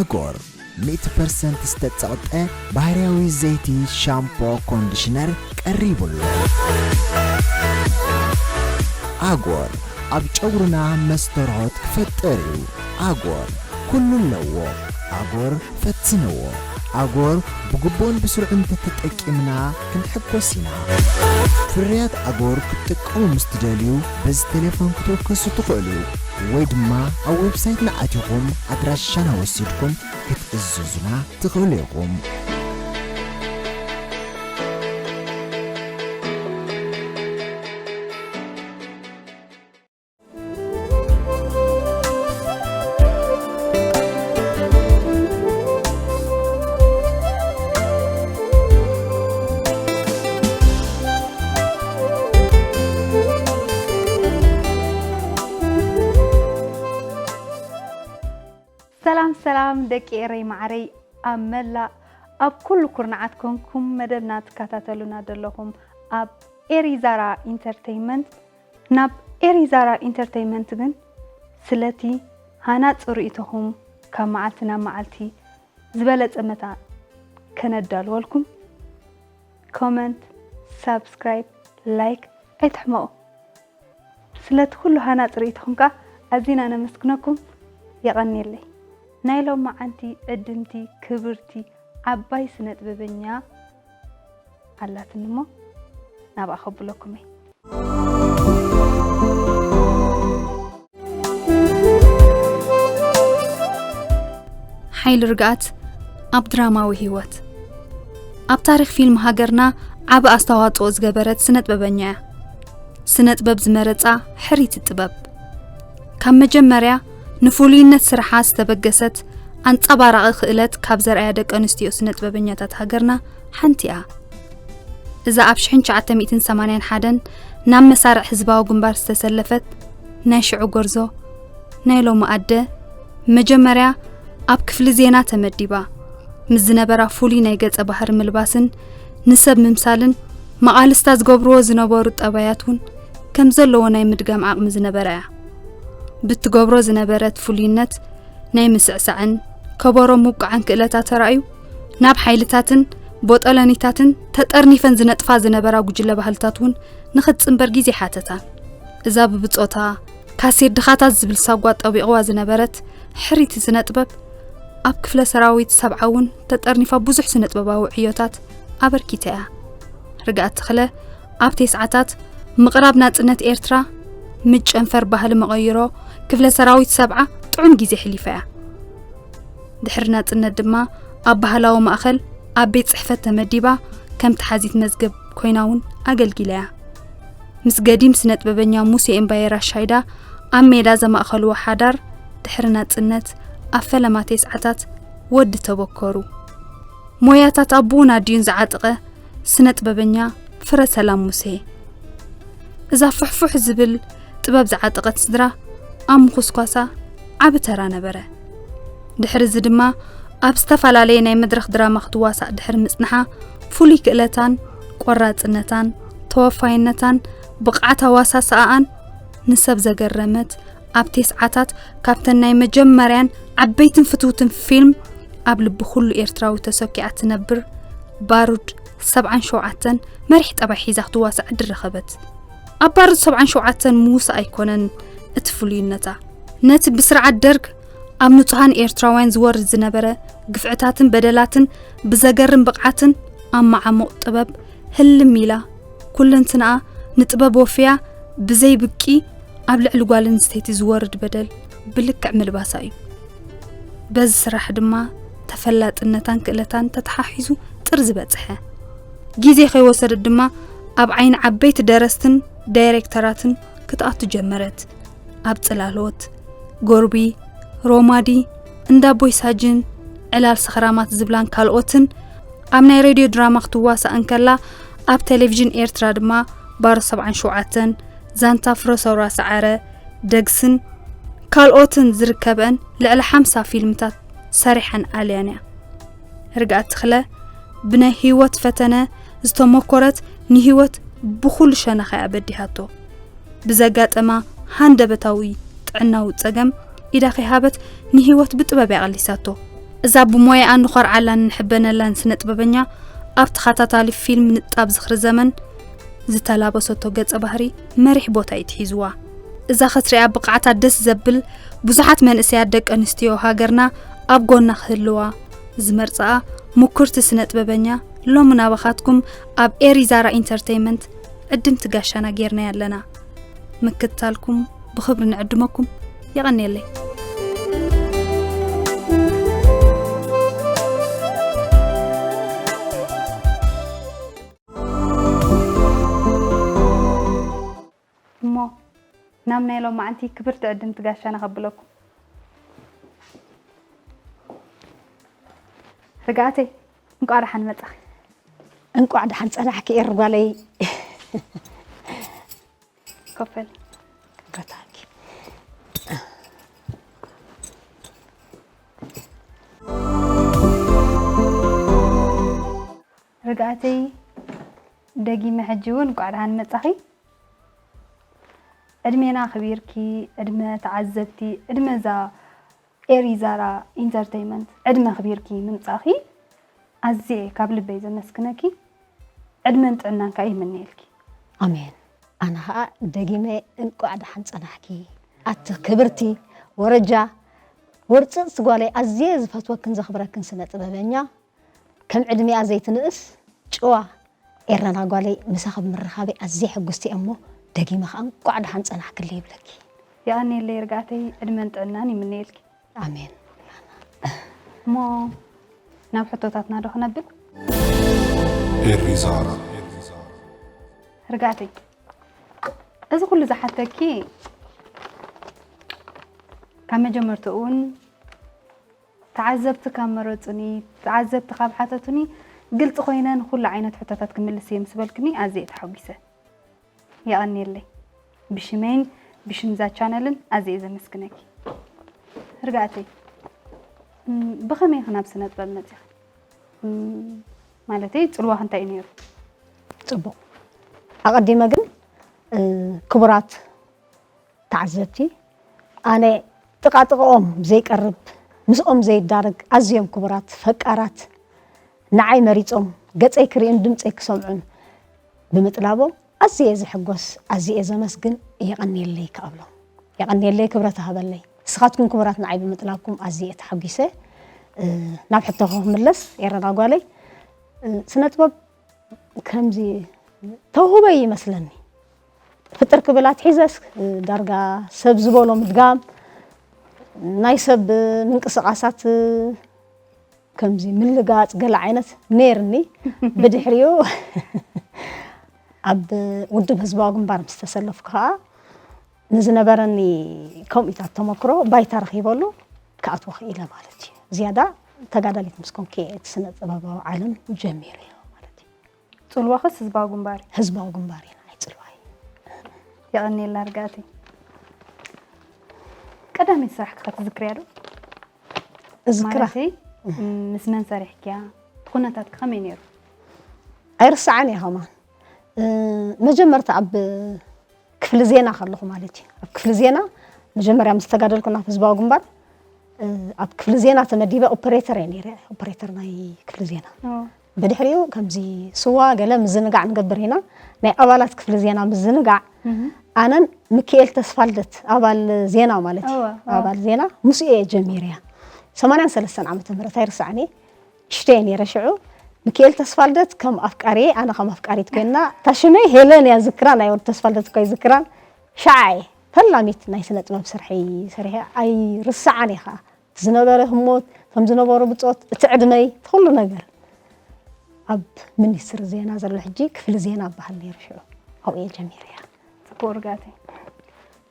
ኣጎር ሚእቲ ፐርሰንት ዝተጸቕጠ ባህርያዊ ዘይቲ ሻምፖ ኮንዲሽነር ቀሪቡ ኣሎ። ኣጎር ኣብ ጨጉርና መስተርሆት ክፈጥር እዩ። ኣጎር ኩሉ ኣለዎ። ኣጎር ፈትንዎ። ኣጎር ብግቡእን ብስሩዕን እንተተጠቂምና ክንሕጎስ ኢና። ፍርያት ኣጎር ክትጥቀሙ ምስ ትደልዩ በዚ ቴሌፎን ክትውከሱ ትኽእሉ ወይ ድማ ኣብ ዌብሳይትና ኣቲኹም ኣድራሻና ወሲድኩም ክትእዝዙና ትኽእሉ ኢኹም። ሰላም ሰላም ደቂ ኤረይ ማዓረይ፣ ኣብ መላእ ኣብ ኩሉ ኩርናዓት ኮንኩም መደብና ትከታተሉና ዘለኹም ኣብ ኤሪዛራ ኢንተርቴይንመንት፣ ናብ ኤሪዛራ ኢንተርቴይንመንት ግን ስለቲ ሃናጺ ርእይቶኹም ካብ መዓልቲ ናብ መዓልቲ ዝበለጸ መታን ከነዳልወልኩም ኮመንት፣ ሳብስክራይብ፣ ላይክ ኣይትሕመቑ። ስለቲ ኩሉ ሃናጺ ርእይቶኹም ከኣ ኣዚና ነመስግነኩም። የቐንየለይ። ናይ ሎማዓንቲ ዕድምቲ ክብርቲ ዓባይ ስነ ጥበበኛ ኣላትኒ እሞ ናብኣ ከብለኩም እየ። ሓይሊ ርግኣት ኣብ ድራማዊ ህይወት። ኣብ ታሪኽ ፊልም ሃገርና ዓቢ ኣስተዋጽኦ ዝገበረት ስነ ጥበበኛ እያ። ስነ ጥበብ ዝመረጻ ሕርይቲ ጥበብ። ካብ መጀመርያ ንፍሉይነት ስርሓ ዝተበገሰት ኣንጸባራቒ ክእለት ካብ ዘርኣያ ደቂ ኣንስትዮ ስነ ጥበበኛታት ሃገርና ሓንቲ እያ። እዛ ኣብ ሽሕን ትሽዓተ ሚእትን ሰማንያን ሓደን ናብ መሳርዕ ህዝባዊ ግንባር ዝተሰለፈት ናይ ሽዑ ጎርዞ፣ ናይ ሎሚ ኣደ፣ መጀመርያ ኣብ ክፍሊ ዜና ተመዲባ፣ ምስ ዝነበራ ፍሉይ ናይ ገጸ ባህሪ ምልባስን ንሰብ ምምሳልን መቓልስታ ዝገብርዎ ዝነበሩ ጠባያት እውን ከም ዘለዎ ናይ ምድጋም ዓቕሚ ዝነበራ እያ። ብትገብሮ ዝነበረት ፍሉይነት ናይ ምስዕሳዕን ከበሮ ምውቃዕን ክእለታ ተራእዩ፣ ናብ ሓይልታትን ቦጠለኒታትን ተጠርኒፈን ዝነጥፋ ዝነበራ ጉጅለ ባህልታት እውን ንኽትጽንበር ግዜ ሓተታ። እዛ ብብጾታ ካሴት ድኻታት ዝብል ሳጓ ጠቢቕዋ ዝነበረት ሕርይቲ ስነ ጥበብ፣ ኣብ ክፍለ ሰራዊት ሰብዓ እውን ተጠርኒፋ ብዙሕ ስነ ጥበባዊ ዕዮታት ኣበርኪታ እያ። ርግኣት ተኽለ ኣብ ቴስዓታት ምቕራብ ናጽነት ኤርትራ፣ ምጨንፈር ባህሊ መቐይሮ ክፍለ ሰራዊት ሰብዓ ጥዑም ግዜ ሕሊፋ እያ። ድሕሪ ናጽነት ድማ ኣብ ባህላዊ ማእኸል ኣብ ቤት ጽሕፈት ተመዲባ ከም ተሓዚት መዝገብ ኮይና እውን ኣገልጊላ እያ። ምስ ገዲም ስነ ጥበበኛ ሙሴ ኤምባየራ ሻይዳ ኣብ ሜዳ ዘማእኸልዎ ሓዳር ድሕሪ ናጽነት ኣብ ፈለማ ቴስዓታት ወዲ ተበከሩ። ሞያታት ኣቦኡን ኣዲኡን ዝዓጠቐ ስነ ጥበበኛ ፍረ ሰላም ሙሴ። እዛ ፍሕፉሕ ዝብል ጥበብ ዝዓጠቐት ስድራ ኣብ ምኹስኳሳ ዓቢ ተራ ነበረ። ድሕሪ እዚ ድማ ኣብ ዝተፈላለየ ናይ መድረኽ ድራማ ክትዋሳእ ድሕሪ ምጽንሓ፣ ፍሉይ ክእለታን ቆራጽነታን ተወፋይነታን ብቕዓት ኣዋሳስኣኣን ንሰብ ዘገረመት፣ ኣብ ቴስዓታት ካብተን ናይ መጀመርያን ዓበይትን ፍትውትን ፊልም ኣብ ልቢ ኩሉ ኤርትራዊ ተሰኪዓ ትነብር ባሩድ ሰብዓን ሸውዓተን መሪሕ ጠባይ ሒዛ ክትዋሳእ ዕድል ረኸበት። ኣብ ባሩድ ሰብዓን ሸውዓተን ምውሳእ ኣይኮነን እቲ ፍሉይነታ። ነቲ ብስርዓት ደርግ ኣብ ንጹሃን ኤርትራውያን ዝወርድ ዝነበረ ግፍዕታትን በደላትን ብዘገርም ብቕዓትን ኣብ መዓሙቕ ጥበብ ህልም ኢላ፣ ኩለንትናኣ ንጥበብ ወፍያ ብዘይ ብቂ ኣብ ልዕሊ ጓል ኣንስተይቲ ዝወርድ በደል ብልክዕ ምልባሳ እዩ። በዚ ስራሕ ድማ ተፈላጥነታን ክእለታን ተተሓሒዙ ጥርዚ በጽሐ። ግዜ ከይወሰደት ድማ ኣብ ዓይኒ ዓበይቲ ደረስትን ዳይሬክተራትን ክትኣቱ ጀመረት። ኣብ ጽላሎት፣ ጎርቢ፣ ሮማዲ፣ እንዳ ቦይ ሳጅን፣ ዕላል ሰኽራማት ዝብላን ካልኦትን ኣብ ናይ ሬድዮ ድራማ ክትዋሳእ እንከላ፣ ኣብ ቴሌቪዥን ኤርትራ ድማ ባሮ ሰብዓን ሸውዓተን፣ ዛንታ ፍረሰውራ ሰዓረ፣ ደግስን ካልኦትን ዝርከበን ልዕሊ ሓምሳ ፊልምታት ሰሪሓን ኣልያን እያ። ርግኣት ተኽለ ብናይ ህይወት ፈተነ ዝተመኮረት፣ ንህይወት ብኹሉ ሸነኻ እያ በዲሃቶ። ብዘጋጠማ ሃንደበታዊ ጥዕናዊ ጸገም ኢዳ ከይሃበት ንህይወት ብጥበብ እያ ቀሊሳቶ። እዛ ብሞያኣ እንኾርዓላን እንሕበነላን ስነ ጥበበኛ ኣብ ተኸታታሊ ፊልም ንጣብ ዝኽሪ ዘመን ዝተላበሰቶ ገጸ ባህሪ መሪሕ ቦታ እዩ ትሒዝዋ። እዛ ክትሪኣ ብቕዓታ ደስ ዘብል ብዙሓት መንእሰያት ደቂ ኣንስትዮ ሃገርና ኣብ ጎና ክህልዋ ዝመርጽኣ ምኩርቲ ስነ ጥበበኛ ሎሚ ናባኻትኩም ኣብ ኤሪዛራ ኢንተርቴይመንት ዕድምቲ ጋሻና ጌርናያ ኣለና። ምክትታልኩም ብኽብሪ ንዕድመኩም። የቐንየለይ። እሞ ናብ ናይ ሎማዓንቲ ክብርቲ ዕድምቲ ጋሻና ከብለኩም። ርግኣተይ እንቋዕ ደሓን መጻኺ። እንቋዕ ደሓን ጸናሕኪ ኤሪ ጓለይ። ኮፈል። ገታኪ። ርግኣተይ ደጊመ ሕጂ እውን እንቋዕ ደሓን መጻኺ። ዕድሜና ኣኽቢርኪ፣ ዕድመ ተዓዘብቲ፣ ዕድመ እዛ ኤሪዛራ ኢንተርተይመንት ዕድመ ኣኽቢርኪ ምምጻኺ ኣዝየ ካብ ልበይ ዘመስግነኪ። ዕድመን ጥዕናን ከኣ ይምነየልኪ። ኣሜን። ኣነ ኸኣ ደጊመ እንቋዕ ደሓን ጸናሕኪ። ኣቲ ክብርቲ ወረጃ ወርጽጽቲ ጓለይ ኣዝየ ዝፈትወክን ዘኽብረክን ስነ ጥበበኛ ከም ዕድሜኣ ዘይትንእስ ጭዋ ኤረና ጓለይ ምሳኺ ብምርኻበይ ኣዝየ ሕጉስቲ እየ እሞ ደጊመ ኸኣ እንቋዕ ደሓን ጸናሕክለይ ይብለኪ። የቐንየለይ ርግኣተይ ዕድመን ጥዕናን ይምነየልኪ። ኣሜን። እሞ ናብ ሕቶታትና ዶ ክነብል? ኤሪዛራ። ርግኣተይ፣ እዚ ኩሉ ዝሓተኪ ካብ መጀመርትኡ እውን ተዓዘብቲ ካብ መረጹኒ፣ ተዓዘብቲ ካብ ሓተቱኒ ግልጺ ኮይነ ንኹሉ ዓይነት ሕቶታት ክምልስ እየ ምስ በልክኒ ኣዝየ እየ ተሓጒሰ። የቐንየለይ። ብሽመይን ብሽም እዛ ቻነልን ኣዝየ እየ ዘመስግነኪ። ርግኣተይ፣ እም፣ ብኸመይ ኢኺ ናብ ስነ ጥበብ መጺኺ? እም፣ ማለተይ ጽልዋኺ እንታይ እዩ ነይሩ? ጽቡቕ። ኣቐዲመ ግን፣ እ፣ ክቡራት ተዓዘብቲ፣ ኣነ ጥቓጥቕኦም ዘይቀርብ፣ ምስኦም ዘይዳረግ ኣዝዮም ክቡራት ፈቃራት ንዓይ መሪጾም ገጸይ ክርእዩን ድምጸይ ክሰምዑን ብምጥላቦም ኣዝየ እየ ዝሕጎስ፣ ኣዝየ እየ ዘመስግን፣ የቐንየለይ ከኣ እብሎም። የቐንየለይ፣ ክብረት ይሃበለይ። ንስኻትኩም ክቡራት ንዓይ ብምጥላብኩም ኣዝየ እየ ተሓጒሰ። እ፣ ናብ ሕቶኺ ክምለስ፣ ኤረና ጓለይ፣ እ፣ ስነ ጥበብ ከምዚ ተውህቦ እዩ ይመስለኒ። ፍጥር ክብል ኣትሒዘስ ዳርጋ ሰብ ዝበሎ ምድጋም፣ ናይ ሰብ ምንቅስቓሳት ከምዚ ምልጋጽ ገለ ዓይነት ነይርኒ። ብድሕሪኡ ኣብ ውድብ ህዝባዊ ግንባር ምስ ተሰለፍኩ ከኣ ንዝነበረኒ ከምኡታት ተመክሮ ባይታ ረኺበሉ ክኣትዎ ክኢለ ማለት እዩ። ዝያዳ ተጋዳሊት ምስ ኮንኩ እየ እቲ ስነ ጥበባዊ ዓለም ጀሚረ ማለት እዩ። ጽልዋኽስ ህዝባዊ ግንባር እዩ? ህዝባዊ ግንባር እዩ ንዓይ ጽልዋይ። የቐንየልና ርግኣተይ። ቀዳመይቲ ስራሕኪ ከ ትዝክርያ ዶ? እዝክራ። ማለተይ፣ ምስ መን ሰሪሕክያ? እቲ ኩነታትኪ ከመይ ነይሩ? ኣይርስዓን እየ ከማን። እ፣ መጀመርታ ኣብ ክፍሊ ዜና ከለኹ ማለት እዩ። ኣብ ክፍሊ ዜና መጀመርያ ምስ ተጋደልኩ ናብ ህዝባዊ ግንባር፣ እ፣ ኣብ ክፍሊ ዜና ተመዲበ ኦፐሬተር እየ ነይረ፣ ኦፐሬተር ናይ ክፍሊ ዜና። ኦ። ብድሕሪኡ ከምዚ ስዋ ገለ ምዝንጋዕ ንገብር ኢና፣ ናይ ኣባላት ክፍሊ ዜና ምዝንጋዕ፣ እህ። ኣነን ሚካኤል ተስፋልደት ኣባል ዜና ማለት እዩ። እወ፣ እወ። ኣባል ዜና ምስኡ እየ ጀሚረያ። ሰማንያን ሰለስተን ዓመተ ምህረት ኣይርስዓን እየ። ሽቶ እየ ነይረ ሽዑ። ሚካኤል ተስፋልደት ከም ኣፍቃሪ፣ ኣነ ከም ኣፍቃሪት ኮይና፣ እታ ሽመይ ሄለን እያ ዝክራ፣ ናይ ወዲ ተስፋልደት እኳ ይዝክራን። ሸዓ እየ ፈላሚት ናይ ስነ ጥበብ ስርሐይ ሰሪሐ ኣይርስዓን እየ ከዓ። ዝነበረ ህሞት፣ ከም ዝነበሩ ብጾት፣ እቲ ዕድመይ፣ እቲ ኩሉ ነገር። ኣብ ሚኒስትሪ ዜና ዘሎ ሕጂ ክፍሊ ዜና እበሃል ነይሩ ሽዑ። ኣብኡ እየ ጀሚረያ። ጽቡቕ ርግኣተይ።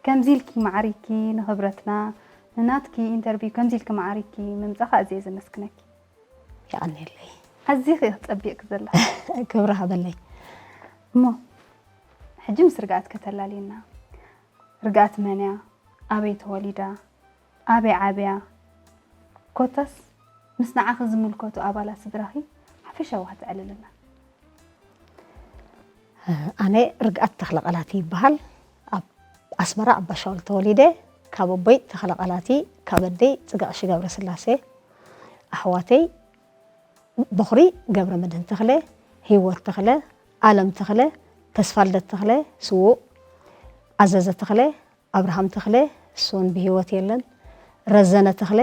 ከምዚ ኢልኪ ማዕሪኪ ንኽብረትና፣ ንናትኪ ኢንተርቪው ከምዚ ኢልኪ ማዕሪኪ ምምጻኻ ኣዝየ ዘመስግነኪ። የቐንየለይ። ኣዚኺ ኢኺ ጸቢቕኪ ዘለኺ። ክብሪ ሃበለይ። እሞ፣ ሕጂ ምስ ርግኣት ከተላልየና። ርግኣት መን እያ? ኣበይ ተወሊዳ? ኣበይ ዓብያ? ኮታስ፣ ምስ ንዓኺ ዝምልከቱ ኣባላት ስድራኺ ሓፈሻዊ ከተዕልልና። ኣነ ርግኣት ተኽለ ቃላቲ ይበሃል። ኣብ ኣስመራ ኣባሻውል ተወሊደ። ካብ ኣቦይ ተኽለ ቃላቲ፣ ካብ ኣደይ ጽጋቕሺ ገብረስላሴ። ኣሕዋተይ፣ በኹሪ ገብረመድህን ተኽለ፣ ህይወት ተኽለ፣ ኣለም ተኽለ፣ ተስፋልደት ተኽለ፣ ስዉእ፣ ኣዘዘ ተኽለ፣ ኣብርሃም ተኽለ፣ እሱ እውን ብህይወት የለን፣ ረዘነ ተኽለ፣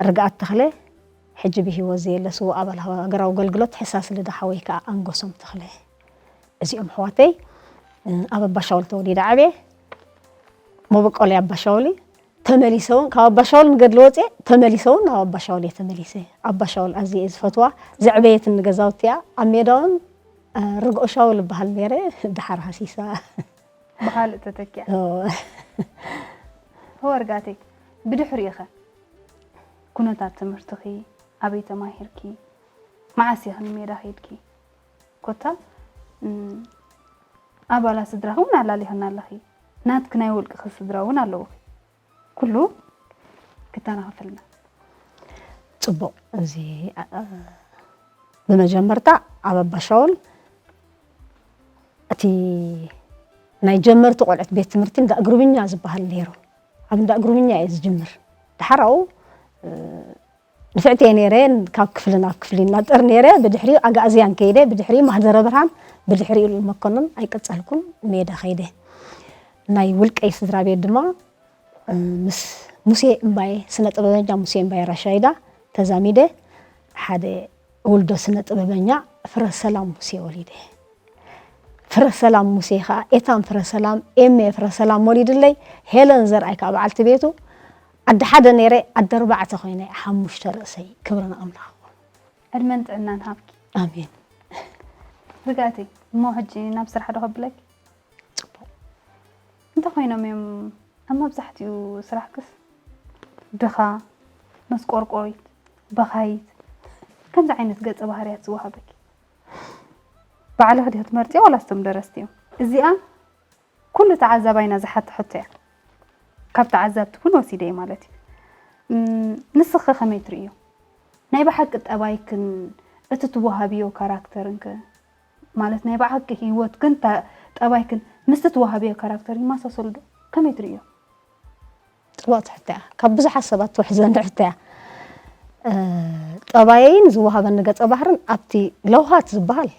ርግኣት ተኽለ፣ ሕጂ ብህይወት ዘየለ ስዉእ ኣባል ሃገራዊ ኣገልግሎት፣ ሕሳስ ልዳ ሓወይ ከኣ ኣንገሶም ተኽለ። እዚኦም ኣሕዋተይ፣ ኣብ ኣባሻውል ተወሊደ ዓብየ። መበቆለይ ኣባሻውል እዩ። ተመሊሰ እውን ካብ ኣባሻውል ንገድሊ ወፅየ፣ ተመሊሰ እውን ናብ ኣባሻውል እየ ተመሊሰ። ኣባሻውል ኣዝየ እየ ዝፈትዋ። ዘዕበየትኒ ገዛውቲ እያ። ኣብ ሜዳ እውን፣ እ፣ ርግኦ ሻውል እበሃል ነይረ፣ ደሓር ሃሲሳ። ብኻልእ ተተኪኣ። ኦ። እወ ርግኣተይ፣ ብድሕሪኡ ኸ? ኩነታት ትምህርትኺ፣ ኣበይ ተማሂርኪ? መዓስ ኢኺ ንሜዳ ኸይድኪ? ኮታ፣ እም፣ ኣባላት ስድራኺ እውን ኣላሊኽና ኣለኺ። ናትኪ ናይ ውልቅኺ ስድራ እውን ኣለውኺ። ኩሉ ክተናኸፈልና። ጽቡቕ። እዚ፣ እ፣ ብመጀመርታ ኣብ ኣባሻውል እቲ ናይ ጀመርቲ ቆልዑት ቤት ትምህርቲ እንዳ እግሩምኛ ዝበሃል ነይሩ። ኣብ እንዳ እግሩምኛ እየ ዝጅምር። ደሓር ኣብኡ፣ እ፣ ንፍዕቲ እየ ነይረ፣ ካብ ክፍሊ ናብ ክፍሊ እናጠር ነይረ። ብድሕሪኡ ኣጋእዝያን ከይደ፣ ብድሕሪኡ ማህደረ ብርሃን፣ ብድሕሪኡ ልኡል መኮንን ኣይቀጸልኩን፣ ሜዳ ከይደ። ናይ ውልቀይ ስድራ ቤት ድማ፣ እ፣ ምስ ሙሴ እምባየ፣ ስነ ጥበበኛ ሙሴ እምባየ ራሻይዳ ተዛሚደ ሓደ ውልዶ ስነ ጥበበኛ ፍረ ሰላም ሙሴ ወሊደ። ፍረ ሰላም ሙሴ ኸኣ ኤታን ፍረ ሰላም፣ ኤሜ ፍረ ሰላም ወሊድለይ፣ ሄለን ዘርኣይ ከኣ በዓልቲ ቤቱ። ዓዲ ሓደ ነይረ፣ ዓዲ ኣርባዕተ ኮይነ፣ ሓሙሽተ ርእሰይ። ክብሪ ንኣምላኽ ይኹን። ዕድመን ጥዕናን ሃብኪ። ኣሜን። ርግኣተይ፣ እሞ ሕጂ ናብ ስራሕ ዶ ከብለኪ? ጽቡቕ። እንታይ ኮይኖም እዮም ኣብ መብዛሕትኡ ስራሕክስ ድኻ፣ መስቆርቆሪት፣ በኻይት፣ ከምዚ ዓይነት ገጸ ባህርያት ዝወሃበኪ? ባዕልኺ ዲኺ ትመርጽዮ ዋላስ እቶም ደረስቲ እዮም? እዚኣ ኩሉ ተዓዛባይና ዝሓቶ ሕቶ እያ። ካብ ተዓዛብቲ እውን ወሲደ እየ ማለት እዩ። እም፣ ንስኺ ከመይ ትርእዮ? ናይ ብሓቂ ጠባይክን እቲ ትወሃብዮ ካራክተርን ከ? ማለት ናይ ብሓቂ ህይወትክን ተ-፣ ጠባይክን ምስቲ ትወሃብዮ ካራክተር ይመሳሰሉ ዶ? ከመይ ትርእዮ? ጽቡቕቲ ሕቶ እያ። ካብ ብዙሓት ሰባት ትውሕዘኒ ሕቶ እያ። እ፣ ጠባየይን ዝወሃበኒ ገጸ ባህርን ኣብቲ ለውሃት ዝበሃል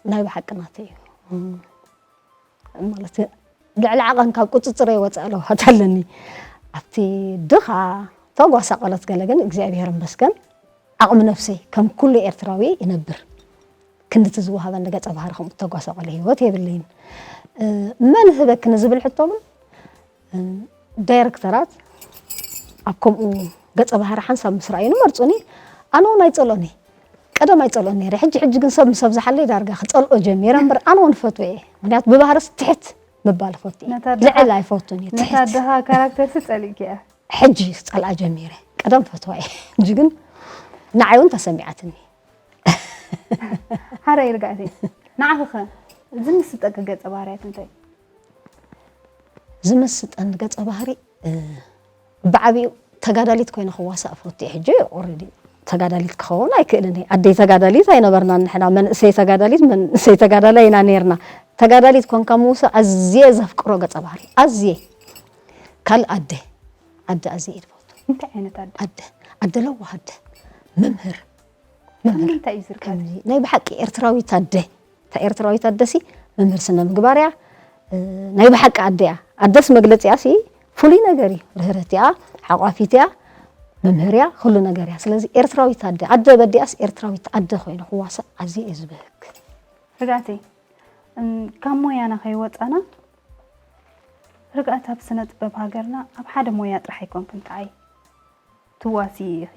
ናይ ብሓቂ ናተይ እዩ። እም፣ ማለት ልዕሊ ዓቐን ካብ ቁጽጽረይ ወጻኢ ለውሃት ኣለኒ። ኣብቲ ድኻ ተጓሳቐለት ገለ ግን እግዚኣብሔር ይመስገን ዓቕሚ ነብሰይ ከም ኩሉ ኤርትራዊ ይነብር። ክንድቲ ዝወሃበኒ ገጸ ባህሪ ከምኡ እተጓሳቐለ ህይወት የብለይን። እ፣ መን ህበኪ ንዝብል ሕቶ እውን፣ እ፣ ዳይረክተራት ኣብ ከምኡ ገጸ ባህሪ ሓንሳብ ምስ ረኣዩኒ መርጹኒ፣ ኣነ እውን ኣይጸልኦን እየ። ቀደም ኣይጸልኦን ነይረ። ሕጂ ሕጂ ግን ሰብ ምስ ኣብዝሓለይ ዳርጋ ክጸልኦ ጀሚረ እምበር ኣነ እውን እፈትዎ እየ። ምኽንያቱ ብባህርስ ትሕት ምባል እፈቱ እየ። ነታ ድኻ ልዕል ኣይፈቱን እየ። ነታ ትሕት። ድኻ ካራክተርሲ ጸሊእኪ እያ። ሕጂ ክጸልኣ ጀሚረ። ቀደም ፈትዋ እየ። ሕጂ ግን ንዓይ እውን ተሰሚዓትኒ። ሓራይ ርግኣተይ። ንዓኺ ኸ ዝምስጠኪ ገጸ ባህርያት እንታይ? ዝምስጠኒ ገጸ ባህሪ፣ እ፣ ብዓቢኡ ተጋዳሊት ኮይነ ክዋሳእ እፈቱ እየ። ሕጂ ኦልሬዲ ተጋዳሊት ክኸውን ኣይክእልን እየ። ኣደይ ተጋዳሊት ኣይነበርናን ንሕና። መንእሰይ ተጋዳሊት፣ መንእሰይ ተጋዳላይ ኢና ነይርና። ተጋዳሊት ኮንካ ምውሳእ ኣዝየ ዘፍቅሮ ገጸ ባህሪ። ኣዝየ። ካልእ ኣደ። ኣደ ኣዝየ እየ ዝፈቱ። እንታይ ዓይነት ኣደ? ኣደ። ኣደ ለዋህ ኣደ። መምህር። መምህር። ካብ ምንታይ እዩ ዝርከብ? ከምዚ ናይ ብሓቂ ኤርትራዊት ኣደ። እታ ኤርትራዊት ኣደሲ መምህር ስነ ምግባር እያ። እ፣ ናይ ብሓቂ ኣደ እያ። ኣደስ መግለጺኣሲ ፍሉይ ነገር እዩ። ርህርህቲ እያ፣ ሓቋፊት እያ፣ መምህር እያ፣ ኩሉ ነገር እያ። ስለዚ ኤርትራዊት ኣደ፣ ኣደ በዲኣስ ኤርትራዊት ኣደ ኮይኑ ክዋሳእ ኣዝየ እየ ዝብህግ። ርግኣተይ፣ እም፣ ካብ ሞያና ከይወጻና፣ ርግኣት ኣብ ስነ ጥበብ ሃገርና ኣብ ሓደ ሞያ ጥራሕ ኣይኮንክን ተዓይ። ትዋስኢ ኢኺ፣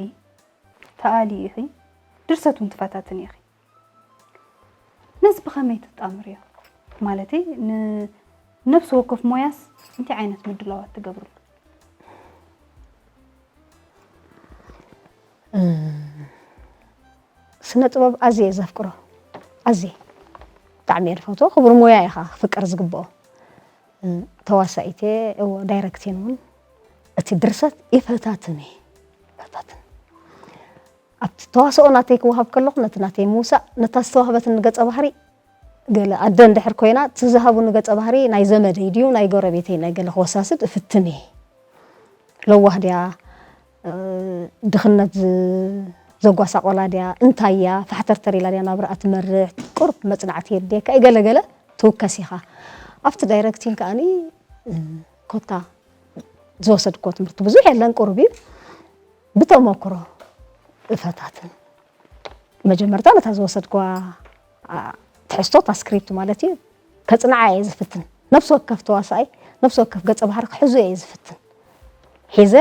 ተኣሊ ኢኺ፣ ድርሰት እውን ትፈታትኒ ኢኺ። ነዚ ብኸመይ ትጣምርዮ? ማለተይ፣ ንነፍሲ ወከፍ ሞያስ እንታይ ዓይነት ምድላዋት ትገብርሉ? እም፣ ስነ ጥበብ ኣዝየ እየ ዘፍቅሮ። ኣዝየ። ብጣዕሚ እየ ዝፈትዎ። ክቡር ሞያ ኢኻ ክፍቀር ዝግብኦ። እም፣ ተዋሳኢት እየ፣ እዎ፣ ዳይረክቲን እውን። እቲ ድርሰት ይፈታትን እየ። ይፈታትን። ኣብቲ ተዋስኦ ናተይ ክወሃብ ከለኹ፣ ነቲ ናተይ ምውሳእ፣ ነታ ዝተዋህበትኒ ገጸ ባህሪ ገለ ኣደ እንድሕር ኮይና፣ እቲ ዝሃቡኒ ገጸ ባህሪ ናይ ዘመደይ ድዩ ናይ ጎረቤተይ ናይ ገለ ክወሳስድ እፍትን እየ። ለዋህ ድያ፣ እ፣ ድኽነት ዝ-፣ ዘጓሳቆላ ድያ እንታይ እያ፣ ፋሕተርተር ኢላ ድያ ናብራኣ ትመርሕ፣ ቁርብ መጽናዕቲ የድልየካ እዩ፣ ገለ ገለ ትውከስ ኢኻ። ኣብቲ ዳይረክቲንግ ከኣኒ ኮታ ዝወሰድኮ ትምህርቲ ብዙሕ የለን፣ ቁሩብ እዩ። ብተመክሮ እፈታትን መጀመርታ ነታ ዝወሰድኳ ትሕዝቶ፣ እታ ስክሪፕት ማለት እዩ፣ ከጽንዓ እየ ዝፍትን። ነፍሲ ወከፍ ተዋሳኣይ፣ ነፍሲ ወከፍ ገጸ ባህሪ ክሕዞ እየ ዝፍትን። ሒዘ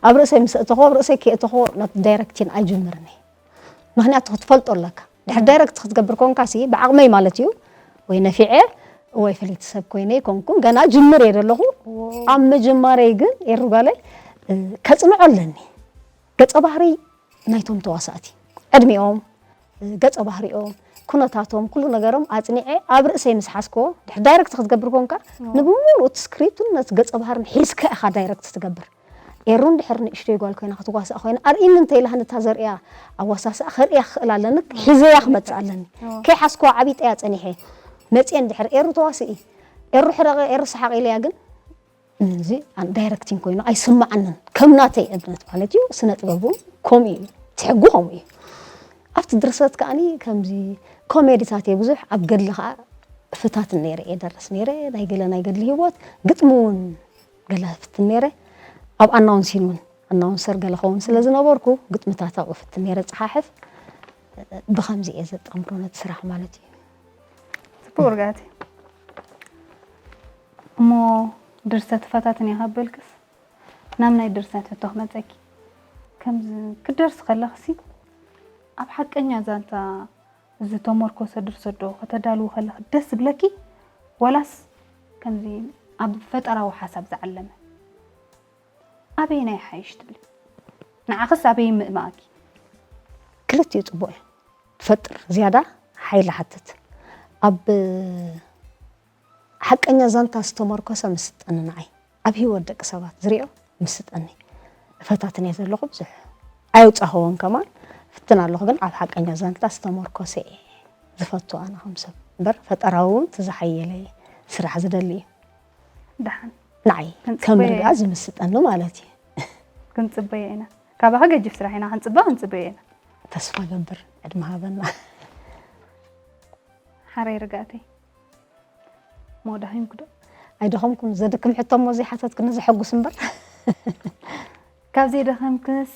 ኣብ ርእሰይ ምስ እተኾ ኣብ ርእሰይ ከየእተኾ ዳይረክቲን ኣይጅምርን እየ። ምክንያቱ ክትፈልጦ ኣለካ። ድሕር ዳይረክት ክትገብር ኮንካ ሲ ብዓቕመይ ማለት እዩ፣ ወይ ነፊዐ ወይ ፍልይቲ ሰብ ኮይነ ይኮንኩን፣ ገና ጅምር እየ ዘለኹ። ኣብ መጀማርይ ግን ኤሩጋለይ ከጽንዖ ኣለኒ። ገጸ ባህሪ ናይቶም ተዋሳእቲ፣ ዕድሚኦም፣ ገጸ ባህሪኦም፣ ኩነታቶም፣ ኩሉ ነገሮም ኣጽኒዐ ኣብ ርእሰይ ምስ ሓዝኮ፣ ድሕር ዳይረክት ክትገብር ኮንካ፣ ንብሙሉኡ እቲ ስክሪፕትን ነቲ ገጸ ባህርን ሒዝካ ኢኻ ዳይረክት ትገብር። ኤሩ እንድሕር ንእሽተይ ጓል ኮይና ክትዋሳእ ኮይና ኣርእኒ እንተ ኢላ ነታ ዘርእያ ኣዋሳስኣ ከርእያ ክኽእል ኣለኒ፣ ሒዘያ ክመጽእ ኣለኒ። ከይሓዝኮ ዓቢጠያ ጸኒሐ መጽየ እንድሕር ኤሩ ተዋስኢ፣ ኤሩ ሕረቐ፣ ኤሩ ሰሓቕ ኢለያ ግን እዚ ዳይረክቲንግ ኮይኑ ኣይስምዓንን። ከም ናተይ እምነት ማለት እዩ፣ ስነ ጥበብ እውን ከምኡ እዩ፣ እቲ ሕጉ ከምኡ እዩ። ኣብቲ ድርሰት ከኣኒ ከምዚ ኮሜዲታት እየ ብዙሕ፣ ኣብ ገድሊ ከኣ ፍታትን ነይረ እየ ደርስ ነይረ፣ ናይ ገለ ናይ ገድሊ ህይወት፣ ግጥሚ እውን ገለ ፍትን ነይረ። ኣብ ኣናውንሲን እውን ኣናውንሰር ገለ ኸውን ስለ ዝነበርኩ ግጥምታት ኣብኡ ፍትን ነይረ፣ ጸሓሕፍ። ብኸምዚ እየ ዘጣምሮ ነቲ ስራሕ ማለት እዩ። ጽቡቅ ርጋቲ። እሞ ድርሰት ፈታትን እየ ካብ በልክስ ናብ ናይ ድርሰት ሕቶ ክመጸኪ። ከምዚ ክትደርሲ ከለኽሲ ኣብ ሓቀኛ ዛንታ ዝተሞርኮሰ ድርሰት ዶ ከተዳልዊ ከለኺ ደስ ዝብለኪ፣ ዋላስ ከምዚ ኣብ ፈጠራዊ ሓሳብ ዝዓለመ? ኣበየናይ ይሓይሽ ትብሊ? ንዓኽስ ኣበይ ምእማኣኪ? ክልቲኡ ጽቡቕ እዩ። ትፈጥር ዝያዳ ሓይሊ ሓትት። ኣብ ሓቀኛ ዛንታ ዝተመርኮሰ ምስጠኒ ንዓይ። ኣብ ህይወት ደቂ ሰባት ዝሪኦ ምስጠኒ። እፈታትን እየ ዘለኹ ብዙሕ ኣየውጻኸዎን ከማን ፍትን ኣለኹ፣ ግን ኣብ ሓቀኛ ዛንታ ዝተመርኮሰ እየ ዝፈቱ ኣነ ከም ሰብ። እምበር ፈጠራዊ እውን እቲ ዝሓየለ ስራሕ ዝደሊ እዩ። ደሓን ንዓይ ከም ርግኣ ዝምስጠኒ ማለት እዩ። ክንጽበዮ ኢና። ካባኻ ገጅፍ ስራሕ ኢና ክንጽበ ክንጽበዮ ኢና። ተስፋ ገብር ዕድመ ሃበና። ሓራይ ርጋእተይ ሞ ደኺምኪ ዶ? ኣይደኸምኩን። ዘድክም ሕቶ እሞ ዘይሓተትክኒ ዘሐጉስ እምበር። ካብ ዘይደኸምክስ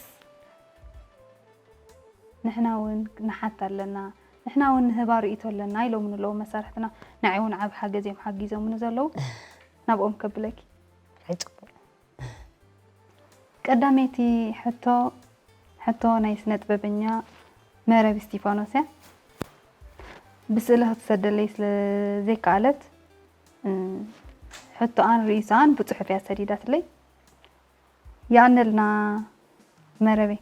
ንሕና እውን ንሓት ኣለና፣ ንሕና እውን ንህባ ርእይቶ ኣለና ኢሎምኒ ኣለዉ መሳርሕትና። ንዓይ እውን ዓብ ሓገዝ እዮም ሓጊዞምኒ ዘለዉ። ናብኦም ከብለኪ። ኣይ ጽቡቕ። ቀዳመይቲ ሕቶ ሕቶ ናይ ስነ ጥበበኛ መረብ እስቲፋኖስ እያ። ብስእሊ ክትሰደለይ ስለ ዘይከኣለት ሕቶኣን ርእይቶኣን ብፅሑፍ እያ ሰዲዳትለይ። የቐነልና መረበይ።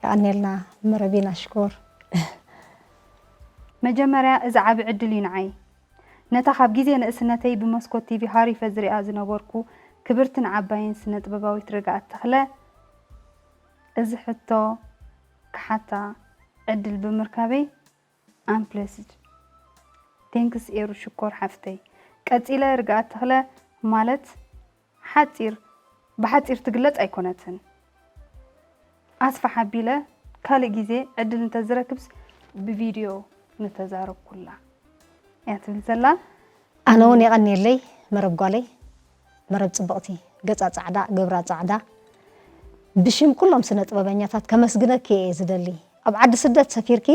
የቐኔልና መረቢና ሽኮር። መጀመርያ እዚ ዓቢ ዕድል እዩ ንዓይ። ነታ ካብ ግዜ ንእስነተይ ብመስኮት ቲቪ ሃሪፈ ዝሪኣ ዝነበርኩ ክብርትን ዓባይን ስነ ጥበባዊት ርግኣት ተኽለ እዚ ሕቶ ክሓታ ዕድል ብምርካበይ I'm blessed። Thanks ኤሩ ሽኮር ሓፍተይ። ቀጺለ ርግኣት ተኽለ ማለት ሓጺር ብሓጺር ትግለጽ ኣይኮነትን። ኣስፍሕ ኣቢለ ካልእ ግዜ ዕድል እንተዝረክብስ ብቪድዮ ምተዛረብኩላ እያ ትብል ዘላ። ኣነ እውን የቐንየለይ መረብ ጓለይ፣ መረብ ጽብቕቲ፣ ገጻ ጻዕዳ፣ ግብራ ጻዕዳ። ብሽም ኩሎም ስነ ጥበበኛታት ከመስግነኪ እየ ዝደሊ። ኣብ ዓዲ ስደት ሰፊርኪ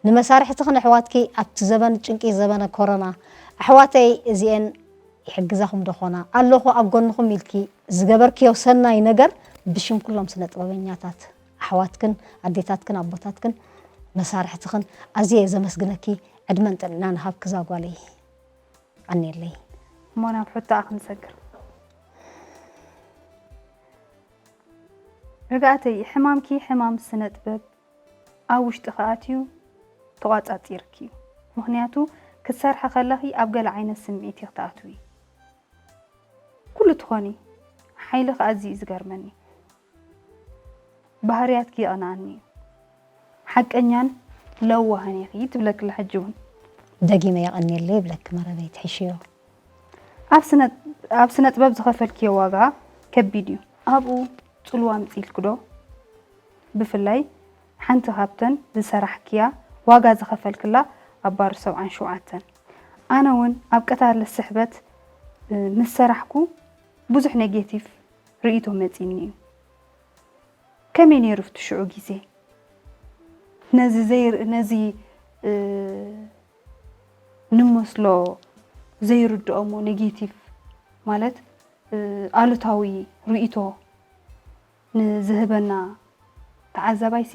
ንመሳርሕትኽን ኣሕዋትኪ ኣብቲ ዘበን ጭንቂ ዘበነ ኮሮና ኣሕዋተይ እዚኤን ይሕግዛኹም ዶ ኾና ኣለኹ ኣብ ጎንኹም ኢልኪ ዝገበርክዮ ሰናይ ነገር ብሽም ኩሎም ስነ ጥበበኛታት ኣሕዋትክን ኣዴታትክን ኣቦታትክን መሳርሕትኽን ኣዝየ እየ ዘመስግነኪ። ዕድመን ጥዕናን ይሃብኪ እዛ ጓለይ። የቐንየለይ። እሞ ናብ ሕቶኣ ክንሰግር። ርግኣተይ፣ ሕማምኪ ሕማም ስነ ጥበብ ኣብ ውሽጥኺ ኣትዩ ተቋጻጺርኪ እዩ። ምኽንያቱ ክትሰርሒ ከለኺ ኣብ ገለ ዓይነት ስምዒት ኢኺ ትኣትዊ። ኩሉ ትኾኒ፣ ሓይልኺ ኣዝዩ እዩ ዝገርመኒ። ባህርያትኪ የቐንኣኒ እዩ። ሓቀኛን ለዋህን ኢኺ ትብለኪ ኣላ ሕጂ እውን። ደጊመ የቐንየለይ ይብለኪ መረበይ ትሕሽዮ። ኣብ ስነ ኣብ ስነ ጥበብ ዝኸፈልክዮ ዋጋ ከቢድ እዩ። ኣብኡ ጽልዋ ኣምጺእልኪ ዶ? ብፍላይ ሓንቲ ካብተን ዝሰራሕክያ ዋጋ ዝኸፈልክላ ኣብ ባር ሰብዓን ሸውዓተን። ኣነ እውን ኣብ ቀታሊ ስሕበት፣ እ፣ ምስ ሰራሕኩ ብዙሕ ኔጌቲቭ ርእይቶ መጺኒ እዩ። ከመይ ነይሩ እቲ ሽዑ ግዜ? ነዚ ዘይር-፣ ነዚ፣ እ፣ ንመስሎ ዘይርድኦሞ ኔጌቲቭ ማለት፣ እ፣ ኣሉታዊ ርእይቶ ንዝህበና ተዓዛባይሲ